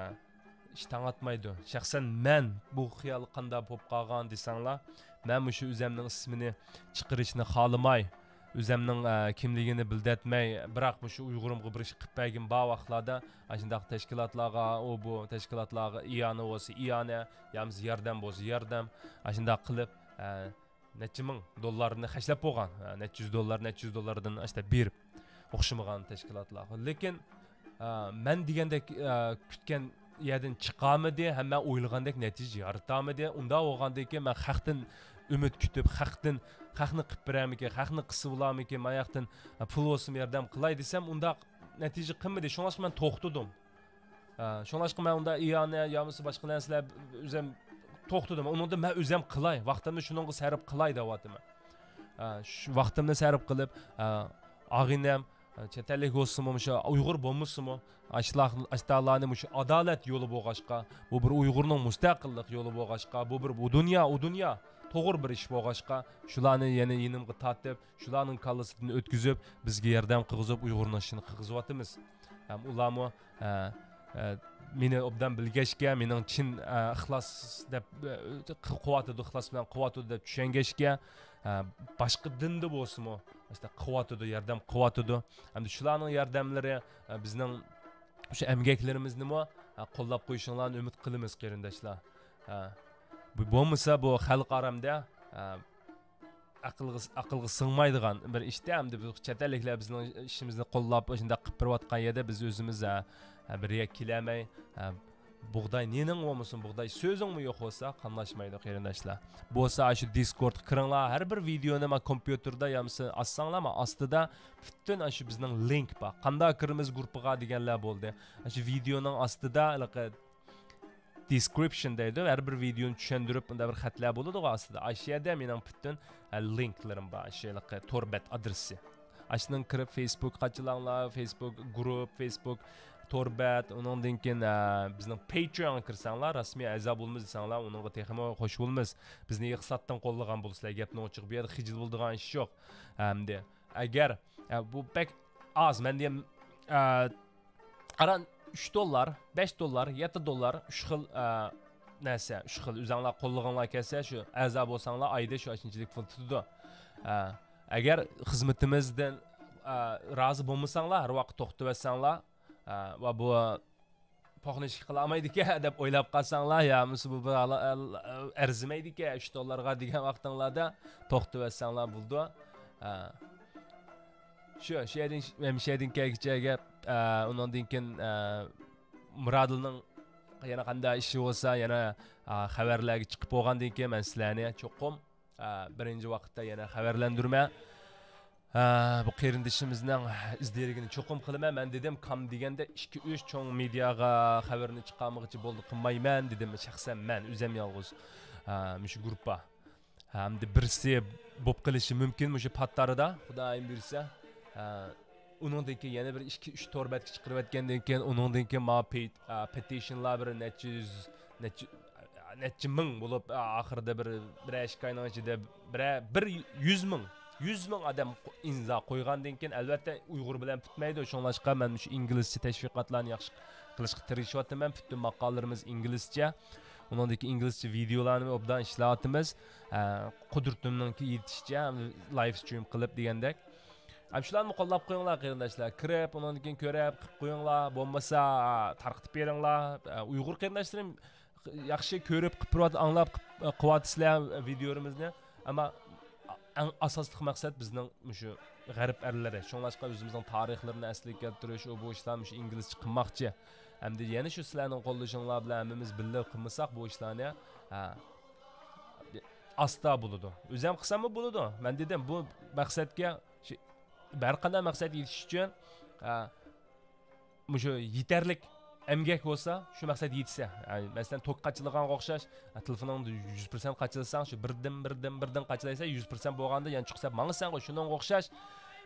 ئىش تاڭاتمايدۇ. شەخسەن مەن بۇ خىيال قانداق بولۇپ قالغان دېسەڭلار، مەن مۇشۇ ئۆزەمنىڭ ئىسمىنى چىقىرىشنى خالىماي، ئۆزەمنىڭ، ئە، كىملىكىنى بىلدەتمەي، بىراق مۇشۇ ئۇيغۇرۇمغا بىر ئىش قىلىپ بەرگىن بار ۋاقىتلاردا، ئاشۇنداق تەشكىلاتلارغا، ئۇ بۇ تەشكىلاتلارغا ئىئانە بولسا ئىئانە، يا بولمىسا ياردەم بولسا ياردەم، ئاشۇنداق قىلىپ، ئە، نەچچە مىڭ دوللارنى خەجلەپ بولغان. ھە، نەچچە يۈز دوللار، نەچچە يۈز دوللاردىن ئاشتا بېرىپ ئوخشىمىغان تەشكىلاتلارغا. لېكىن، ئە، مەن دېگەندەك، ئە، كۈتكەن يەردىن چىقالمىدى، ھەم مەن ئويلىغاندەك نەتىجە يارىتالمىدى. ئۇنداق بولغاندىن كېيىن مەن خەقتىن ئۈمىد كۈتۈپ، خەقتىن، خەقنى قىلىپ بېرەرمىكىن، خەقنى قىلسا بولارمىكىن، ماياقتىن، ئە، پۇل بولسىمۇ ياردەم قىلاي دېسەم، ئۇنداق نەتىجە قىلمىدى. شۇڭلاشقا مەن توختىدىم. ھە، شۇڭلاشقا مەن ئۇندا ئىئانە يا بولمىسا باشقا نەرسىلەر ئۆزەم توختىدىم. ئۇنىڭدا مەن ئۆزەم قىلاي، ۋاقتىمنى شۇنىڭغا سەرپ قىلاي دەۋاتىمەن. ھە، شۇ ۋاقتىمنى سەرپ قىلىپ، ھە، ئاغىنەم، ھە، چەت ئەللىك بولسىمۇ، مۇشۇ ئۇيغۇر بولمىسىمۇ، ئاشۇلار، ئاشۇلارنى مۇشۇ ئادالەت يولى بولغاچقا، بۇ بىر ئۇيغۇرنىڭ مۇستەقىللىق يولى بولغاچقا، بۇ بىر ئۇ دۇنيا، ئۇ دۇنيا توغرا بىر ئىش بولغاچقا، شۇلارنى يەنە يېنىمغا تارتىپ، شۇلارنىڭ كاللىسىدىن ئۆتكۈزۈپ، بىزگە ياردەم قىلغۇزۇپ، ئۇيغۇرنىڭ ئىشىنى قىلغۇزۇۋاتىمىز. ھەم ئۇلارمۇ، ئە، ئە، مېنى ئوبدان بىلگەچكە، مېنىڭ چىن، ئە، ئىخلاس دەپ، ئە، قىلىۋاتىدۇ، ئىخلاس بىلەن قىلىۋاتىدۇ دەپ چۈشەنگەچكە، ئە، باشقا دىندا بولسىمۇ، مەسىلەن، قىلىۋاتىدۇ، ياردەم قىلىۋاتىدۇ. ھەمدە شۇلارنىڭ ياردەملىرى، ئە، بىزنىڭ شۇ ئەمگەكلىرىمىزنىمۇ، ئە، قوللاپ قويۇشۇڭلارنى ئۈمىد قىلىمىز، قېرىنداشلار. ئە، بۇ بولمىسا، بۇ خەلق ئارامدا، ئە، ئەقىلگە، ئەقىلگە سىڭمايدىغان بىر ئىشتا، ئەمدى بۇ چەت ئەللىكلەر بىزنىڭ ئىشىمىزنى قوللاپ، شۇنداق قىلىپ بېرىۋاتقان يەردە بىز ئۆزىمىز، ھە، ھە، بىر يەرگە كېلەلمەي، ھە، بۇغداي نېنىڭ بولمىسۇن، بۇغداي سۆزۈڭمۇ يوق بولسا، قاملاشمايدۇ، قېرىنداشلار. بولسا، ئاشۇ دىسكوردقا كىرىڭلار، ھەر بىر ۋىدېونى ما كومپيۇتېردا يامىسا ئاچساڭلار، ما ئاستىدا پۈتۈن ئاشۇ بىزنىڭ لىنك بار. قانداق كىرىمىز گۇرۇپپىغا دېگەنلەر بولدى. ئاشۇ ۋىدېونىڭ ئاستىدا ھېلىقى description دەيدۇ، ھەر بىر ۋىدېونى چۈشەندۈرۈپ، مۇنداق بىر خەتلەر بولىدىغۇ ئاستىدا. ئاشۇ يەردە مېنىڭ پۈتۈن، ئە، لىنكلىرىم بار، ئاشۇ ھېلىقى تور بەت ئادرېسى. ئاشۇنىڭ كىرىپ، فېيسبۇك قاچىلاڭلار، فېيسبۇك گۇرۇپ، فېيسبۇك تور بەت، ئۇنىڭدىن كېيىن، ئە، بىزنىڭ پەيترېئونغا كىرسەڭلار، رەسمىي ئەزا بولىمىز دېسەڭلار، ئۇنىڭغا تېخىمۇ خوش بولىمىز. بىزنى ئېقىتساتتىن قوللىغان بولىسىلەر، گەپنىڭ ئوچۇقى، بۇ يەردە خىجىل بولىدىغان ئىش يوق. ئەمدى ئەگەر، ئە، بۇ بەك ئاز، مەن دېگەن، ئە، ئاران ئۈچ دوللار، بەش دوللار، يەتتە دوللار، ئۈچ خىل، ئە، نەرسە، ئۈچ خىل ئۆزەڭلار قوللىغىڭلار كەلسە، شۇ ئەزا بولساڭلار، ئايدا شۇ ئاشۇنچىلىك پۇل تۇتىدۇ. ئە، ئەگەر خىزمىتىمىزدىن، ئە، رازى بولمىساڭلار، ھەر ۋاقىت توختىۋەتسەڭلار، ئە، ۋە بۇ پوخنىشكا قىلالمايدىكەن دەپ ئويلاپ قالساڭلار، يا بولمىسا بۇ بىر ئەرزىمەيدىكەن ئۈچ دوللارغا دېگەن ۋاقتىڭلاردا توختىۋەتسەڭلار بولىدۇ. ھە. شۇ، شۇ يەردىن، مەن شۇ يەردىن كەلگۈچە گەپ، ئە، ئۇنىڭدىن كېيىن، ئە، مۇرادىلنىڭ يەنە قانداق ئىشى بولسا، يەنە، ئە، خەۋەرلەرگە چىقىپ بولغاندىن كېيىن مەن سىلەرنى چوقۇم، ئە، بىرىنچى ۋاقىتتا يەنە خەۋەرلەندۈرىمەن. ھە، بۇ قېرىندىشىمىزنىڭ ئىز دېرىكىنى چوقۇم قىلىمەن. مەن دېدىم، كام دېگەندە ئىككى، ئۈچ چوڭ مېدىياغا خەۋىرىنى چىقارمىغۇچە بولدى، قىلمايمەن دېدىم، شەخسەن مەن، ئۆزۈم يالغۇز. ھە، مۇشۇ گۇرۇپپا. ھەمدە بىرسى بولۇپ قېلىشى مۇمكىن مۇشۇ پات ئارىدا، خۇدايىم بۇيرۇسا. ھە، ئۇنىڭدىن كېيىن يەنە بىر ئىككى، ئۈچ تور بەتكە چىقىرىۋەتكەندىن كېيىن، ئۇنىڭدىن كېيىن ماڭا پېي-، ئە، پېتىشنلار بىر نەچچە يۈز، نەچچە، نەچچە مىڭ بولۇپ، ئە، ئاخىرىدا بىر، بىرەر ئىككى ئاينىڭ ئىچىدە بىرەر، بىر يۈز مىڭ، يۈز مىڭ ئادەم قو-، ئىمزا قويغاندىن كېيىن، ئەلۋەتتە، ئۇيغۇر بىلەن پۈتمەيدۇ. شۇڭلاشقا مەن مۇشۇ ئىنگلىزچە تەشۋىقاتلارنى ياخشى قىلىشقا تىرىشىۋاتىمەن. پۈتۈن ماقالىلىرىمىز ئىنگلىزچە. ئۇنىڭدىكى ئىنگلىزچە ۋىدېئولارنى ئوبدان ئىشلەۋاتىمىز. ئە، قۇدرىتىمنىڭكى يېتىشىچە لايف سترىم قىلىپ دېگەندەك. ئەپ شۇلارنى قوللاپ قويۇڭلار، قېرىنداشلار. كىرىپ، ئۇنىڭدىن كېيىن كۆرۈپ، قىلىپ قويۇڭلار. بولمىسا، تارقىتىپ بېرىڭلار. ئە، ئۇيغۇر قېرىنداشلىرىم ياخشى كۆرۈپ، قىلىپ تۇرۇۋات-، ئاڭلاپ، قىلىپ، قىلىۋاتىسىلەر ۋىدېئولىرىمىزنى. ئەمما ئەڭ ئاساسلىق مەقسەت بىزنىڭ مۇشۇ غەرب ئەللىرى. شۇڭلاشقا ئۆزىمىزنىڭ تارىخلىرىنى ئەسلىگە كەلتۈرۈش، ئۇ بۇ ئىشلار مۇشۇ ئىنگلىزچە قىلماقچى. ئەمدى يەنە شۇ سىلەرنىڭ قوللىشىڭلار بىلەن ھەممىمىز بىللە قىلمىساق بۇ ئىشلارنى، ھە، ئاستا بولىدۇ. ئۆزۈم قىلساممۇ بولىدۇ. مەن دېدىم، بۇ مەقسەتكە، شۇ، ھەر قانداق مەقسەتكە يېتىش ئۈچۈن، ھە، مۇشۇ يېتەرلىك ئەمگەك بولسا، شۇ مەقسەتكە يېتىسە. ھە، مەسىلەن، توك قاچىلىغانغا ئوخشاش، ھە، تېلېفونۇڭدا يۈز پىرسەنت قاچىلىساڭ، شۇ بىردىن، بىردىن، بىردىن قاچىلايسەن، يۈز پىرسەنت بولغاندا يەنە چىقسا ماڭىسەنغۇ، شۇنىڭغا ئوخشاش.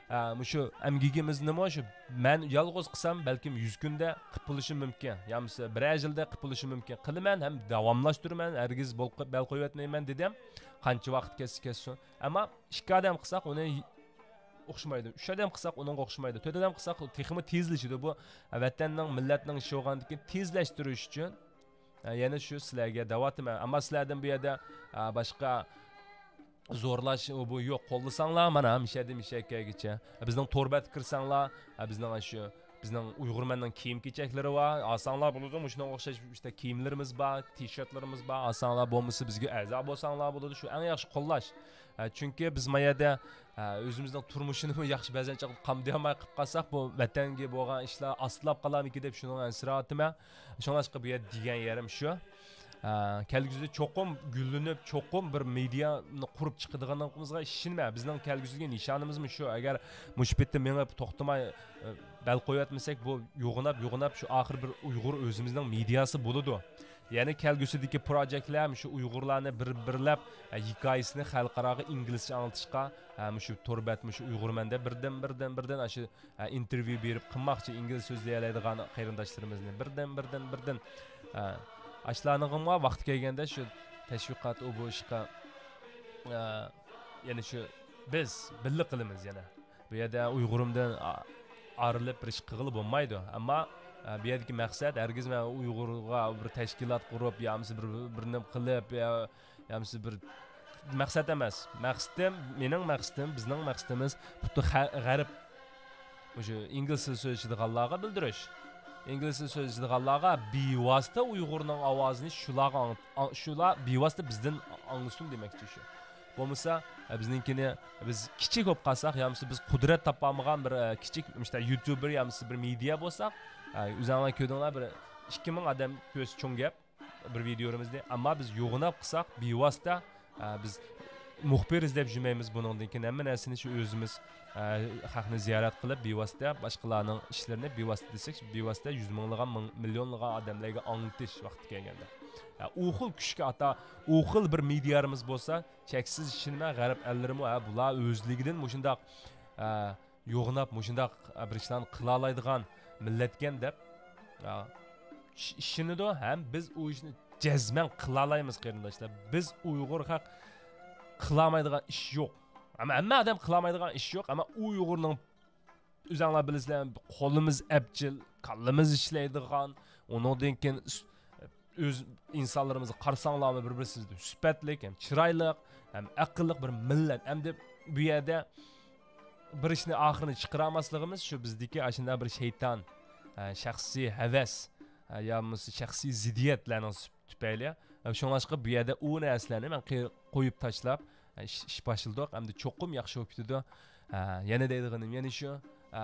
ئە، مۇشۇ ئەمگىكىمىزنىمۇ شۇ مەن يالغۇز قىلسام، بەلكىم يۈز كۈندە قىلىپ بولۇشۇم مۇمكىن. يا بولمىسا بىرەر يىلدا قىلىپ بولۇشۇم مۇمكىن. قىلىمەن ھەم داۋاملاشتۇرىمەن، ھەرگىز بول-، بەل قويۇۋەتمەيمەن دېدىم. قانچە ۋاقىت كەتسە كەتسۇن. ئەمما ئىككى ئادەم قىلساق ئۇنى ئوخشىمايدۇ. ئۈچ ئادەم قىلساق ئۇنىڭغا ئوخشىمايدۇ. تۆت ئادەم قىلساق تېخىمۇ تېزلىشىدۇ. بۇ ۋەتەننىڭ، مىللەتنىڭ ئىشى بولغاندىكىن تېزلەشتۈرۈش ئۈچۈن، ئە، يەنە شۇ سىلەرگە دەۋاتىمەن. ئەمما سىلەردىن بۇ يەردە، ئە، باشقا زورلاش بۇ يوق، قوللىساڭلار، مانا، مىشەدىن مىشەكەگىچە. بىزنىڭ تور بەتكە كىرسەڭلار، بىزنىڭ شۇ، بىزنىڭ ئۇيغۇرمەننىڭ كىيىم-كېچەكلىرى بار، ئالساڭلار بولىدۇ، مۇشۇنىڭغا ئوخشاش ئىشتە كىيىملىرىمىز بار، تىشېرتلىرىمىز بار، ئالساڭلار، بولمىسا بىزگە ئەزا بولساڭلار بولىدۇ، شۇ ئەڭ ياخشى قوللاش. ئە، چۈنكى بىز ما يەردە، ئە، ئۆزىمىزنىڭ تۇرمۇشىنىمۇ ياخشى بەزەن چاغدا قامدىيالماي قىلىپ قالساق، بۇ ۋەتەنگە بولغان ئىشلار ئاستىلاپ قالارمىكىن دەپ شۇنىڭغا ئەنسىرەۋاتىمەن. شۇڭلاشقا بۇ يەردە دېگەن يېرىم شۇ. ئە، كەلگۈسىدە چوقۇم گۈللىنىپ، چوقۇم بىر مېدىيانى قۇرۇپ چىقىدىغانلىقىمىزغا ئىشىنىمەن. بىزنىڭ كەلگۈسىدىكى نىشانىمىزمۇ شۇ. ئەگەر مۇشۇ پېتى مېڭىپ توختىماي، ئە، بەل قويۇۋەتمىسەك، بۇ يوغىناپ، يوغىناپ شۇ ئاخىر بىر ئۇيغۇر ئۆزىمىزنىڭ مېدىياسى بولىدۇ. يەنە كەلگۈسىدىكى پروجېكتلەر مۇشۇ ئۇيغۇرلارنى بىر-بىرلەپ، ئە، ھېكايىسىنى خەلقئاراغا ئىنگلىزچە ئاڭلىتىشقا، ئە، مۇشۇ تور بەت، مۇشۇ ئۇيغۇرمەندە بىردىن، بىردىن، بىردىن ئاشۇ ئە، ئىنتېرۋيۇ بېرىپ قىلماقچى، ئىنگلىز سۆزلىيەلەيدىغان قېرىنداشلىرىمىزنى بىردىن، بىردىن، بىردىن. ئە، ئاشۇلارنىڭغىمۇ ۋاقتى كەلگەندە شۇ تەشۋىقات، ئۇ بۇ ئىشقا، ئە، يەنە شۇ بىز بىللە قىلىمىز يەنە. بۇ يەردە ئۇيغۇرۇمدىن ئا-، ئايرىلىپ بىر ئىش قىلغىلى بولمايدۇ. ئەمما، ئە، بۇ يەردىكى مەقسەت ھەرگىز مەن ئۇيغۇرغا بىر تەشكىلات قۇرۇپ، يا بولمىسا بىر، بىر نېمە قىلىپ، يا يا بولمىسا بىر مەقسەت ئەمەس. مەقسىتىم، مېنىڭ مەقسىتىم، بىزنىڭ مەقسىتىمىز خۇددى خە-، غەرب، مۇشۇ ئىنگلىز تىلى سۆزلىشىدىغانلارغا بىلدۈرۈش. ئىنگلىز تىلى سۆزلىشىدىغانلارغا بىۋاسىتە ئۇيغۇرنىڭ ئاۋازىنى شۇلارغا ئاڭ-، ئاڭ-، شۇلار بىۋاسىتە بىزدىن ئاڭلىسۇن دېمەكچى شۇ. بولمىسا، ئە، بىزنىڭكىنى، بىز كىچىك بولۇپ قالساق، يا بولمىسا بىز قۇدرەت تاپالمىغان بىر، ئە، كىچىك، مۇشۇنداق يۇتۇبېر يا بولمىسا بىر مېدىيا بولساق، ئە، ئۆزۈڭلار كۆردۈڭلار، بىر ئىككى مىڭ ئادەم كۆرسە چوڭ گەپ بىر ۋىدىيولىرىمىزنى. ئەمما بىز يوغىناپ قىلساق، بىۋاسىتە، ئە، بىز مۇخبىر ئىزدەپ يۈرمەيمىز بۇنىڭدىن كېيىن. ھەممە نەرسىنى شۇ ئۆزىمىز، ئە، خەقنى زىيارەت قىلىپ، بىۋاسىتە باشقىلارنىڭ ئىشلىرىنى بىۋاسىتە دېسەك، بىۋاسىتە يۈز مىڭلىغان، مىڭ، مىليونلىغان ئادەملەرگە ئاڭلىتىش ۋاقتى كەلگەندە. ئە، ئۇ خىل كۈچكە ئاتا، ئۇ خىل بىر مېدىيالىرىمىز بولسا، چەكسىز ئىشىنىمەن، غەرب ئەللىرىمۇ، ھە، بۇلار ئۆزلۈكىدىن مۇشۇنداق، ئە، يوغىناپ، مۇشۇنداق، ئە، بىر ئىشلارنى قىلالايدىغان مىللەتكەن دەپ، ئە، ئىش-، ئىشىنىدۇ. ھەم بىز ئۇ ئىشنى جەزمەن قىلالايمىز، قېرىنداشلار. بىز ئۇيغۇر خەق قىلالمايدىغان ئىش يوق. ئەمما ھەممە ئادەم قىلالمايدىغان ئىش يوق. ئەمما ئۇيغۇرنىڭ ئۆزۈڭلار بىلىسىلەر، قولىمىز ئەپچىل، كاللىمىز ئىشلەيدىغان، ئۇنىڭدىن كېيىن ئۆز ئىنسانلىرىمىزغا قارىساڭلارمۇ بىر-، بىرسىمىز سۈپەتلىك، ھەم چىرايلىق، ھەم ئەقىللىق بىر مىللەت. ئەمدى بۇ يەردە بىر ئىشنى ئاخىرىنى چىقىرالماسلىقىمىز شۇ بىزدىكى ئاشۇنداق بىر شەيتان، ئە، شەخسىي ھەۋەس، ئە، يا بولمىسا شەخسىي زىددىيەتلەرنىڭ سۈپ-، تۈپەيلى. ئە، شۇڭلاشقا بۇ يەردە ئۇ نەرسىلەرنى مەن قىي-، قويۇپ تاشلاپ، ئە، ئىش، ئىش باشلىدۇق. ئەمدى چوقۇم ياخشى بولۇپ كېتىدۇ. ئە، يەنە دەيدىغىنىم يەنە شۇ. ئە،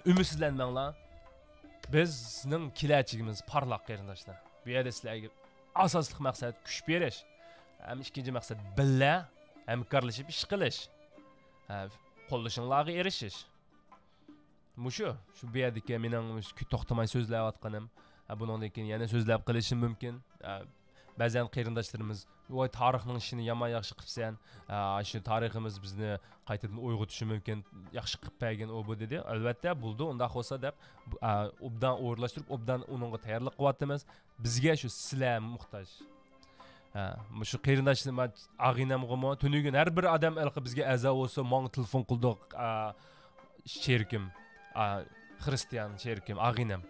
ئۈمىدسىزلەنمەڭلار. بىزنىڭ كېلەچىكىمىز پارلاق، قېرىنداشلار. بۇ يەردە سىلەرگە ئاساسلىق مەقسەت كۈچ بېرىش. ھەم ئىككىنچى مەقسەت بىللە ھەمكارلىشىپ ئىش قىلىش. ھە، قوللىشىڭلارغا ئېرىشىش. مۇشۇ، شۇ بۇ يەردىكى مېنىڭ توختىماي سۆزلەۋاتقىنىم. ھە، بۇنىڭدىن كېيىن يەنە سۆزلەپ قېلىشىم مۇمكىن. ھە، بەزەن قېرىنداشلىرىمىز، ۋاي، تارىخنىڭ ئىشىنى يامان ياخشى قىپسەن، ئا، شۇ تارىخىمىز بىزنى قايتىدىن ئويغىتىشى مۇمكىن، ياخشى قىپ بەرگىن ئۇ بۇ دېدى. ئەلۋەتتە، بولىدۇ، ئۇنداق بولسا دەپ، ئا، ئوبدان ئورۇنلاشتۇرۇپ، ئوبدان ئۇنىڭغا تەييارلىق قىلىۋاتىمىز. بىزگە شۇ سىلەر موھتاج. ھە، مۇشۇ قېرىنداشلىرىم، ئاغىنەمغىمۇ، تۈنۈگۈن ھەر بىر ئادەم ھېلىقى بىزگە ئەزا بولسا، ماڭا تېلېفون قىلدۇق، ئا، شېرىكىم، ئا، خرىستىيان شېرىكىم، ئاغىنەم.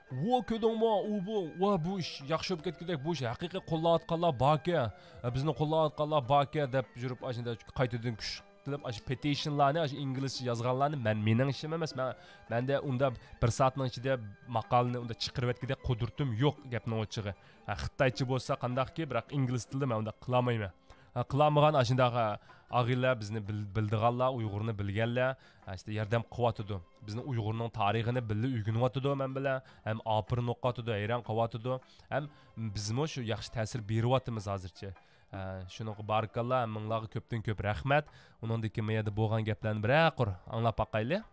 ۋو، كۆردۈڭمۇ، ئۇ بۇ، ۋا، بۇ ئىش ياخشى بولۇپ كەتكۈدەك، بۇ ئىش ھەقىقىي قوللاۋاتقانلار باركەن، ھە، بىزنى قوللاۋاتقانلار باركەن دەپ يۈرۈپ، ئاشۇنداق قايتىدىن كۈچ قىلىپ، ئاشۇ پېتىشنلارنى، ئاشۇ ئىنگلىزچە يازغانلارنى، مەن، مېنىڭ ئىشىم ئەمەس، مەن، مەندە ئۇنداق بىر سائەتنىڭ ئىچىدە ماقالىنى ئۇنداق چىقىرىۋەتكۈدەك قۇدرىتىم يوق، گەپنىڭ ئوچۇقى. ھە، خىتايچە بولسا قانداقكى، بىراق ئىنگلىز تىلىدا مەن ئۇنداق قىلالمايمەن. ھە، قىلالمىغان ئاشۇنداق، ھە، ئاغىنىلەر بىزنى بىل-، بىلىدىغانلار، ئۇيغۇرنى بىلگەنلەر، ھە، ئىشتە ياردەم قىلىۋاتىدۇ. بىزنىڭ ئۇيغۇرنىڭ تارىخىنى بىللە ئۆگىنىۋاتىدۇ مەن بىلەن. ھەم ئاپىرىن ئوقۇۋاتىدۇ، ھەيران قىلىۋاتىدۇ. ھەم بىزمۇ شۇ ياخشى تەسىر بېرىۋاتىمىز ھازىرچە. ھە، شۇنىڭغا بارىكاللا، ھەممىڭلارغا كۆپتىن كۆپ رەھمەت. ئۇنىڭدىن كېيىن ما يەردە بولغان گەپلەرنى بىرەر قۇر ئاڭلاپ باقايلى.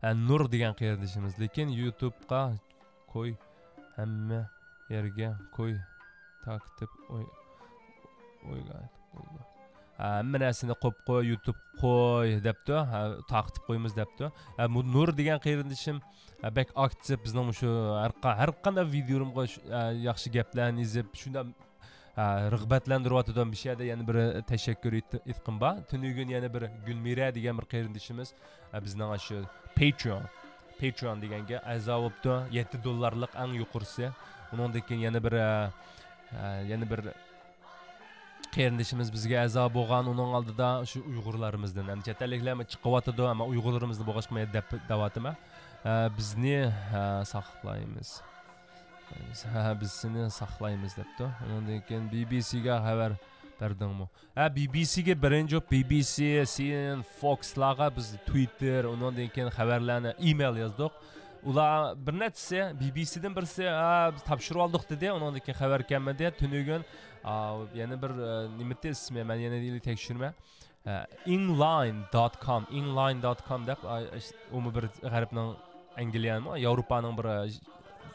ھە، نۇر دېگەن قېرىندىشىمىز، لېكىن يۇتۇبقا قوي، ھەممە يەرگە قوي، تارقىتىپ ئوي-، ئويغا بولىدۇ. ھە، ھەممە نەرسىنى قويۇپ قوي، يۇتۇب قوي دەپتۇ. ھە، تارقىتىپ قويىمىز دەپتۇ. ھە، بۇ نۇر دېگەن قېرىندىشىم، ھە، بەك ئاكتىپ بىزنىڭ مۇشۇ ھەر قا-، ھەر قانداق ۋىدىيولىرىمغا شۇ، ھە، ياخشى گەپلەرنى يېزىپ، شۇنداق ئە، رىغبەتلەندۈرۈۋاتىدۇ. مۇشۇ يەردە يەنە بىر تەشەككۈر ئېيت-، ئېيتقۇم بار. تۈنۈگۈن يەنە بىر گۈلمىرە دېگەن بىر قېرىندىشىمىز، ئە، بىزنىڭ ئاشۇ پېيترېئون، پېيترېئون دېگەنگە ئەزا بوپتۇ. يەتتە دوللارلىق ئەڭ يۇقىرىسى. ئۇنىڭدىن كېيىن يەنە بىر، ئە، ئە، يەنە بىر قېرىندىشىمىز بىزگە ئەزا بولغان. ئۇنىڭ ئالدىدا شۇ ئۇيغۇرلارىمىزدىن، ئەمدى چەت ئەللىكلەرمۇ چىقىۋاتىدۇ، ئەمما ئۇيغۇرلىرىمىزنى بولغاچقا مەن دەپ دەۋاتىمەن. ئە، بىزنى، ئە، ساقلايمىز. ھە، بىز سېنى ساقلايمىز دەپتۇ. ئۇنىڭدىن كېيىن بى بى سىگە خەۋەر بەردىڭمۇ؟ ھە، بى بى سىگە بىرىنچى، بى بى سى، سى ئېن ئېن، فوكسلارغا بىز تۋىتتېر، ئۇنىڭدىن كېيىن خەۋەرلەرنى ئىمېيل يازدۇق. ئۇلار بىر نەچچىسى، بى بى سىدىن بىرسى، ھە، بىز تاپشۇرۇۋالدۇق دېدى، ئۇنىڭدىن كېيىن خەۋەر كەلمىدى. تۈنۈگۈن، ئا، يەنە بىر، ئە، نېمە ئىدى ئىسمى، مەن يەنە تەكشۈرمە. ئە، ئىنلاين دوت كوم، ئىنلاين دوت كوم دەپ، ئا، ئۇمۇ بىر غەربنىڭ، ئەنگلىيەمۇ، ياۋروپانىڭ بىر، ئە،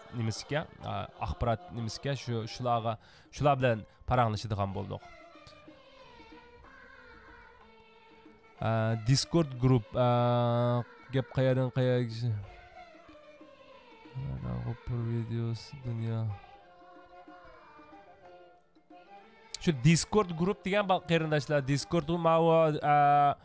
نېمىسىكەن، ئا، ئاخبارات نېمىسىكەن، شۇ، شۇلارغا، شۇلار بىلەن پاراڭلىشىدىغان بولدۇق. ئە، دىسكورد گۇرۇپ، ئە، گەپ قەيەردىن قەيەرگىچە؟ غوپۇر ۋىدېئوسى دۇنيا. شۇ دىسكورد گۇرۇپ دېگەن بار، قېرىنداشلار، دىسكورد ماۋۇ، ئە،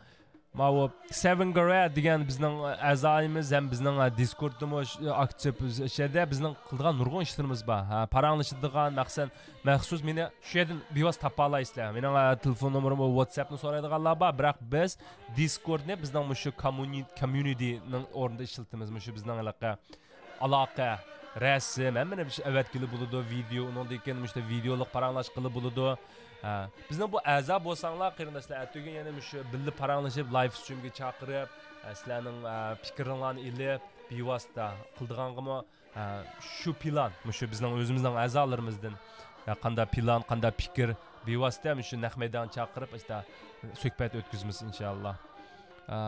ماۋۇ سەۋەن گرەد دېگەن بىزنىڭ ئەزايىمىز ھەم بىزنىڭ، ئە، دىسكوردتىمۇ ئاكتىپ ئىچىدە بىزنىڭ قىلىدىغان نۇرغۇن ئىشلىرىمىز بار. ھە، پاراڭلىشىدىغان مەقسەن، مەخسۇس مېنى شۇ يەردىن بىۋاسىتە تاپالايسىلەر. مېنىڭ، ئە، تېلېفون نومۇرۇم، ۋاتساپنى سورايدىغانلار بار، بىراق بىز دىسكوردنى بىزنىڭ مۇشۇ كوممۇنى-، كوممۇنىتىنىڭ ئورنىدا ئىشلىتىمىز. مۇشۇ بىزنىڭ ھېلىقى ئالاقە، رەسىم، ھەممىنى ئەۋەتكىلى بولىدۇ، ۋىدېئو، ئۇنىڭدىن كېيىن مۇشۇ ۋىدېئولۇق پاراڭلاشقىلى بولىدۇ. ھە، بىزنىڭ بۇ ئەزا بولساڭلار، قېرىنداشلار، ئەتىگۈن يەنە مۇشۇ بىللە پاراڭلىشىپ، لايف سترىمگە چاقىرىپ، ھە، سىلەرنىڭ، ھە، پىكرىڭلارنى ئېلىپ، بىۋاسىتە قىلىدىغانغىمۇ، ھە، شۇ پىلان، مۇشۇ بىزنىڭ ئۆزىمىزنىڭ ئەزالىرىمىزدىن، ھە، قاندا پىلان، قاندا پىكىر، بىۋاسىتە مۇشۇ نەق مەيدانغا چاقىرىپ، ئىشتە سۆھبەت ئۆتكۈزىمىز، ئىنشائاللا. ھە،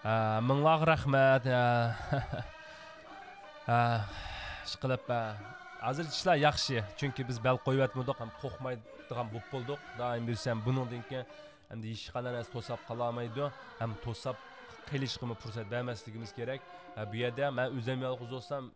ھە، مىڭلارغا رەھمەت. ھە. ھە، ئىشقىلىپ، ھە، ھازىر ئىشلار ياخشى. چۈنكى بىز بەل قويۇۋەتمىدۇق ھەم قورقمايدىغان بولۇپ بولدۇق. دائىم بىلسەم، بۇنىڭدىن كېيىن ئەمدى ھېچقانداق نەرسە توساپ قالالمايدۇ. ھەم توساپ قېلىشقىمۇ پۇرسەت بەرمەسلىكىمىز كېرەك. ھە، بۇ يەردە مەن ئۆزۈم يالغۇز بولسام،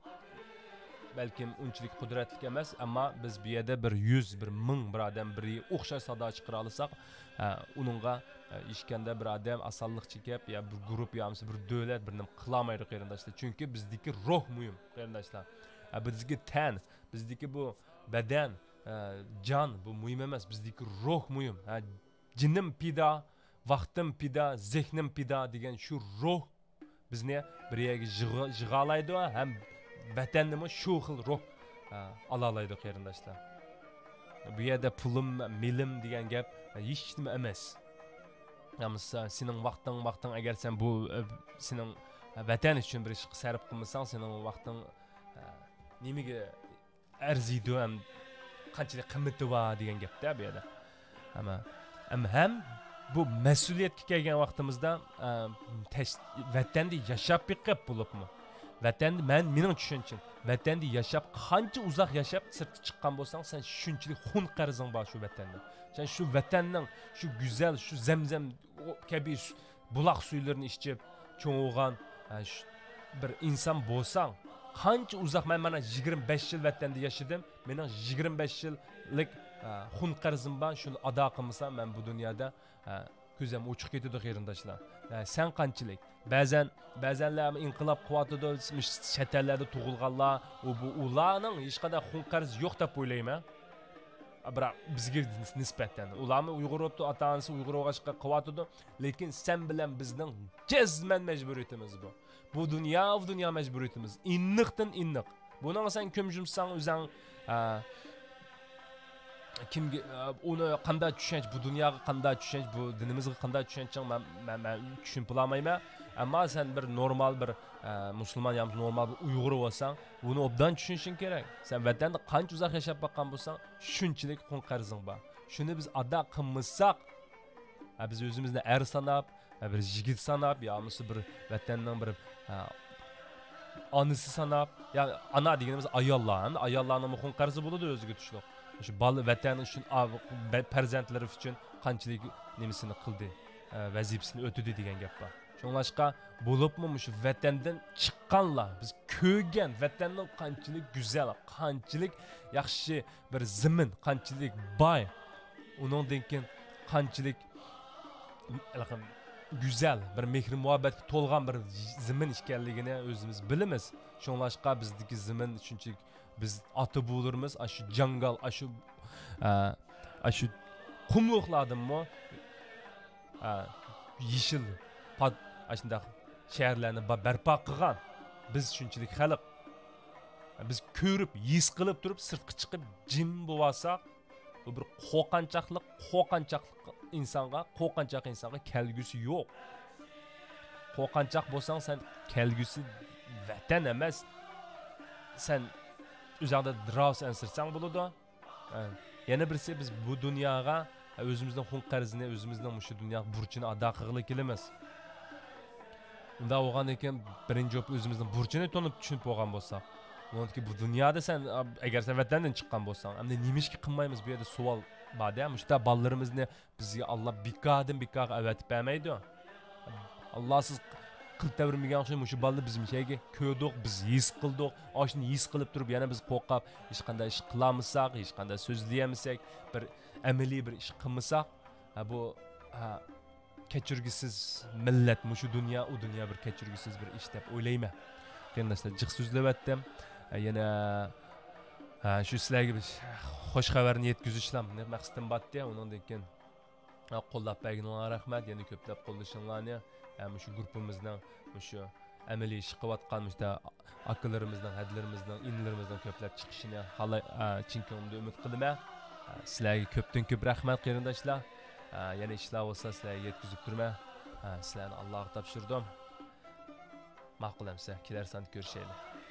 بەلكىم ئۇنچىلىك قۇدرەتلىك ئەمەس، ئەمما بىز بۇ يەردە بىر يۈز، بىر مىڭ بىر ئادەم بىر ئوخشاش سادا چىقىرالىساق، ھە، ئۇنىڭغا، ھە، ھېچكەندە بىر ئادەم ئاسانلىقچە كەپ، يا بىر گۇرۇپ، يا بولمىسا بىر دۆلەت بىر نېمە قىلالمايدۇ، قېرىنداشلار. چۈنكى بىزدىكى روھ مۇھىم، قېرىنداشلار. ھە، بىزدىكى تەن، بىزدىكى بۇ بەدەن، ھە، جان، بۇ مۇھىم ئەمەس، بىزدىكى روھ مۇھىم. ھە، جېنىم پىدا، ۋاقتىم پىدا، زېھنىم پىدا دېگەن شۇ روھ بىزنى بىر يەرگە يىغ-، يىغالايدۇ ھەم ۋەتەندىمۇ شۇ خىل روھ، ئا، ئالالايدۇ، قېرىنداشلار. بۇ يەردە پۇلۇم، مېلىم دېگەن گەپ ھېچنېمە ئەمەس. يا بولمىسا سېنىڭ ۋاقتىڭ، ۋاقتىڭ، ئەگەر سەن بۇ، ئە، سېنىڭ ۋەتەن ئۈچۈن بىر ئىشقا سەرپ قىلمىساڭ، سېنىڭ ۋاقتىڭ، ئە، نېمىگە ئەرزىيدۇ ھەم قانچىلىك قىممىتى بار دېگەن گەپتە بۇ يەردە. ئەمما، ئەم، ھەم بۇ مەسئۇلىيەتكە كەلگەن ۋاقتىمىزدا، ئە، تەش-، ۋەتەندە ياشاپ بېقىپ بولۇپمۇ، ۋەتەندە، مەن، مېنىڭ چۈشەنچەم، ۋەتەندە ياشاپ، قانچە ئۇزاق ياشاپ، سىرتقا چىققان بولساڭ، سەن شۇنچىلىك خۇن قەرزىڭ بار شۇ ۋەتەندە. سەن شۇ ۋەتەننىڭ شۇ گۈزەل، شۇ زەمزەم كەبى بۇلاق سۈيلىرىنى ئىچىپ چوڭ بولغان، ھە، شۇ بىر ئىنسان بولساڭ، قانچە ئۇزاق، مەن مانا يىگىرمە بەش يىل ۋەتەندە ياشىدىم، مېنىڭ يىگىرمە بەش يىللىق، ھە، خۇن قەرزىم بار، شۇنى ئادا قىلمىسام، مەن بۇ دۇنيادا، ھە، كۆزۈم ئوچۇق كېتىدۇ، قېرىنداشلار. ھە، سەن قانچىلىك؟ بەزەن، بەزەنلەر ئىنقىلاب قىلىۋاتىدۇ، چەت ئەللەردە تۇغۇلغانلار، ئۇ، بۇ، ئۇلارنىڭ ھېچقانداق خۇن قەرزى يوق دەپ ئويلايمەن. بىراق بىزگە نىسبەتەن ئۇلارمۇ ئۇيغۇر بولۇپتۇ، ئاتا-ئانىسى ئۇيغۇر بولغاچقا قىلىۋاتىدۇ. لېكىن سەن بىلەن بىزنىڭ جەزمەن مەجبۇرىيىتىمىز بۇ. بۇ دۇنيا، بۇ دۇنيا مەجبۇرىيىتىمىز. ئېنىقتىن ئېنىق. بۇنىڭغا سەن كۆمۈشمىسەڭ ئۆزەڭ، ئە، كىمگە، ئە، ئۇنى قانداق چۈشەنچ، بۇ دۇنياغا قانداق چۈشەنچ، بۇ دىنىمىزغا قانداق چۈشەنچىڭ مەن، مەن، مەن چۈشىنىپ بولالمايمەن. ئەمما سەن بىر نورمال بىر، ئە، مۇسۇلمان يا بولمىسا نورمال بىر ئۇيغۇر بولساڭ، بۇنى ئوبدان چۈشىنىشىڭ كېرەك. سەن ۋەتەندە قانچە ئۇزاق ياشاپ باققان بولساڭ، شۇنچىلىك خۇن قەرزىڭ بار. شۇنى بىز ئادا قىلمىساق، ھە، بىز ئۆزىمىزنى ئەر ساناپ، ھە، بىر يىگىت ساناپ، يا بولمىسا بىر ۋەتەننىڭ بىر، ھە، ئانىسى ساناپ، يا ئانا دېگىنىمىز ئاياللار، ھەم ئاياللارنىڭمۇ خۇن قەرزى بولىدۇ ئۆزىگە تۇشلۇق. شۇ بالا ۋەتەن ئۈچۈن، ئا، بە-، پەرزەنتلىرى ئۈچۈن قانچىلىك نېمىسىنى قىلدى، ھە، ۋەزىپىسىنى ئۆتىدى دېگەن گەپ بار. شۇڭلاشقا بولۇپمۇ مۇشۇ ۋەتەندىن چىققانلار، بىز كۆرگەن ۋەتەننىڭ قانچىلىك گۈزەل، قانچىلىك ياخشى بىر زېمىن، قانچىلىك باي، ئۇنىڭدىن كېيىن قانچىلىك گۈزەل، بىر مېھرى مۇھەببەتكە تولغان بىر زېمىن ئىكەنلىكىنى ئۆزىمىز بىلىمىز. شۇڭلاشقا بىزدىكى زېمىن شۇنچىلىك، بىز ئاتا-بوۋىلىرىمىز ئاشۇ جاڭگال، ئاشۇ، ئە، ئاشۇ قۇملۇقلاردىنمۇ، ئە، يېشىل پات-، ئاشۇنداق شەھەرلەرنى با-، بەرپا قىلغان. بىز شۇنچىلىك خەلق. بىز كۆرۈپ، ھېس قىلىپ تۇرۇپ، سىرتقا چىقىپ جىم بولۇۋالساق، بۇ بىر قورقۇنچاقلىق، قورقۇنچاقلىق ئىنسانغا، قورقۇنچاق ئىنسانغا كەلگۈسى يوق. قورقۇنچاق بولساڭ، سەن كەلگۈسى ۋەتەن ئەمەس. سەن ئۆزۈڭدە راۋۇس ئەنسىرىسەڭ بولىدۇ. ھە. يەنە بىرسى، بىز بۇ دۇنياغا ئۆزىمىزنىڭ خۇن قەرزىنى، ئۆزىمىزنىڭ مۇشۇ دۇنيا بۇرچىنى ئادا قىلغىلى كېلىمىز. ئۇنداق بولغاندىن كېيىن، بىرىنچى بولۇپ ئۆزىمىزنىڭ بۇرچىنى تونۇپ، چۈشىنىپ بولغان بولساق، ئۇنىڭدىن كېيىن بۇ دۇنيادا سەن، ئەگەر سەن ۋەتەندىن چىققان بولساڭ، ئەمدى نېمىشقا قىلمايمىز؟ بۇ يەردە سوئال بار-دە، مۇشۇنداق بالىلىرىمىزنى بىزگە ئاللا بىكاردىن بىكارغا ئەۋەتىپ بەرمەيدۇ. ئاللا سىز قىلىپ بەرمىگەن ئوخشاش، مۇشۇ بالىنى بىز مۇشۇ يەرگە كۆردۇق، بىز ھېس قىلدۇق. ئاشۇنى ھېس قىلىپ تۇرۇپ، يەنە بىز قورقۇپ، ھېچقانداق ئىش قىلالمىساق، ھېچقانداق سۆزلىيەلمىسەك، بىر ئەمەلىي بىر ئىش قىلمىساق، ھە، بۇ، ھە، كەچۈرگۈسىز مىللەت، مۇشۇ دۇنيا، ئۇ دۇنيا بىر كەچۈرگۈسىز بىر ئىش دەپ ئويلايمەن. قېرىنداشلار، جىق سۆزلەۋەتتىم. يەنە، ھە، شۇ سىلەرگە بىر خۇش خەۋەرنى يەتكۈزۈشلا مەقسىتىم باتتى. ئۇنىڭدىن كېيىن، ھە، قوللاپ بەرگىنىڭلارغا رەھمەت. يەنە كۆپلەپ قوللىشىڭلارنى، ھەم مۇشۇ گۇرۇپپىمىزنىڭ مۇشۇ ئەمەلىي ئىش قىلىۋاتقان مۇشۇ ئاكىلىرىمىزنىڭ، ھەدىلىرىمىزنىڭ، ئىنىلىرىمىزنىڭ كۆپلەپ چىقىشىنى خالاي-، ئە، چىن كۆڭلۈمدىن ئۈمىد قىلىمەن. ئە، سىلەرگە كۆپتىن كۆپ رەھمەت، قېرىنداشلار. ئە، يەنە ئىشلار بولسا سىلەرگە يەتكۈزۈپ تۇرىمەن. ئە، سىلەرنى ئاللاغا تاپشۇردۇم. ماقۇل ئەمسە، كېلەر ساندا كۆرۈشەيلى.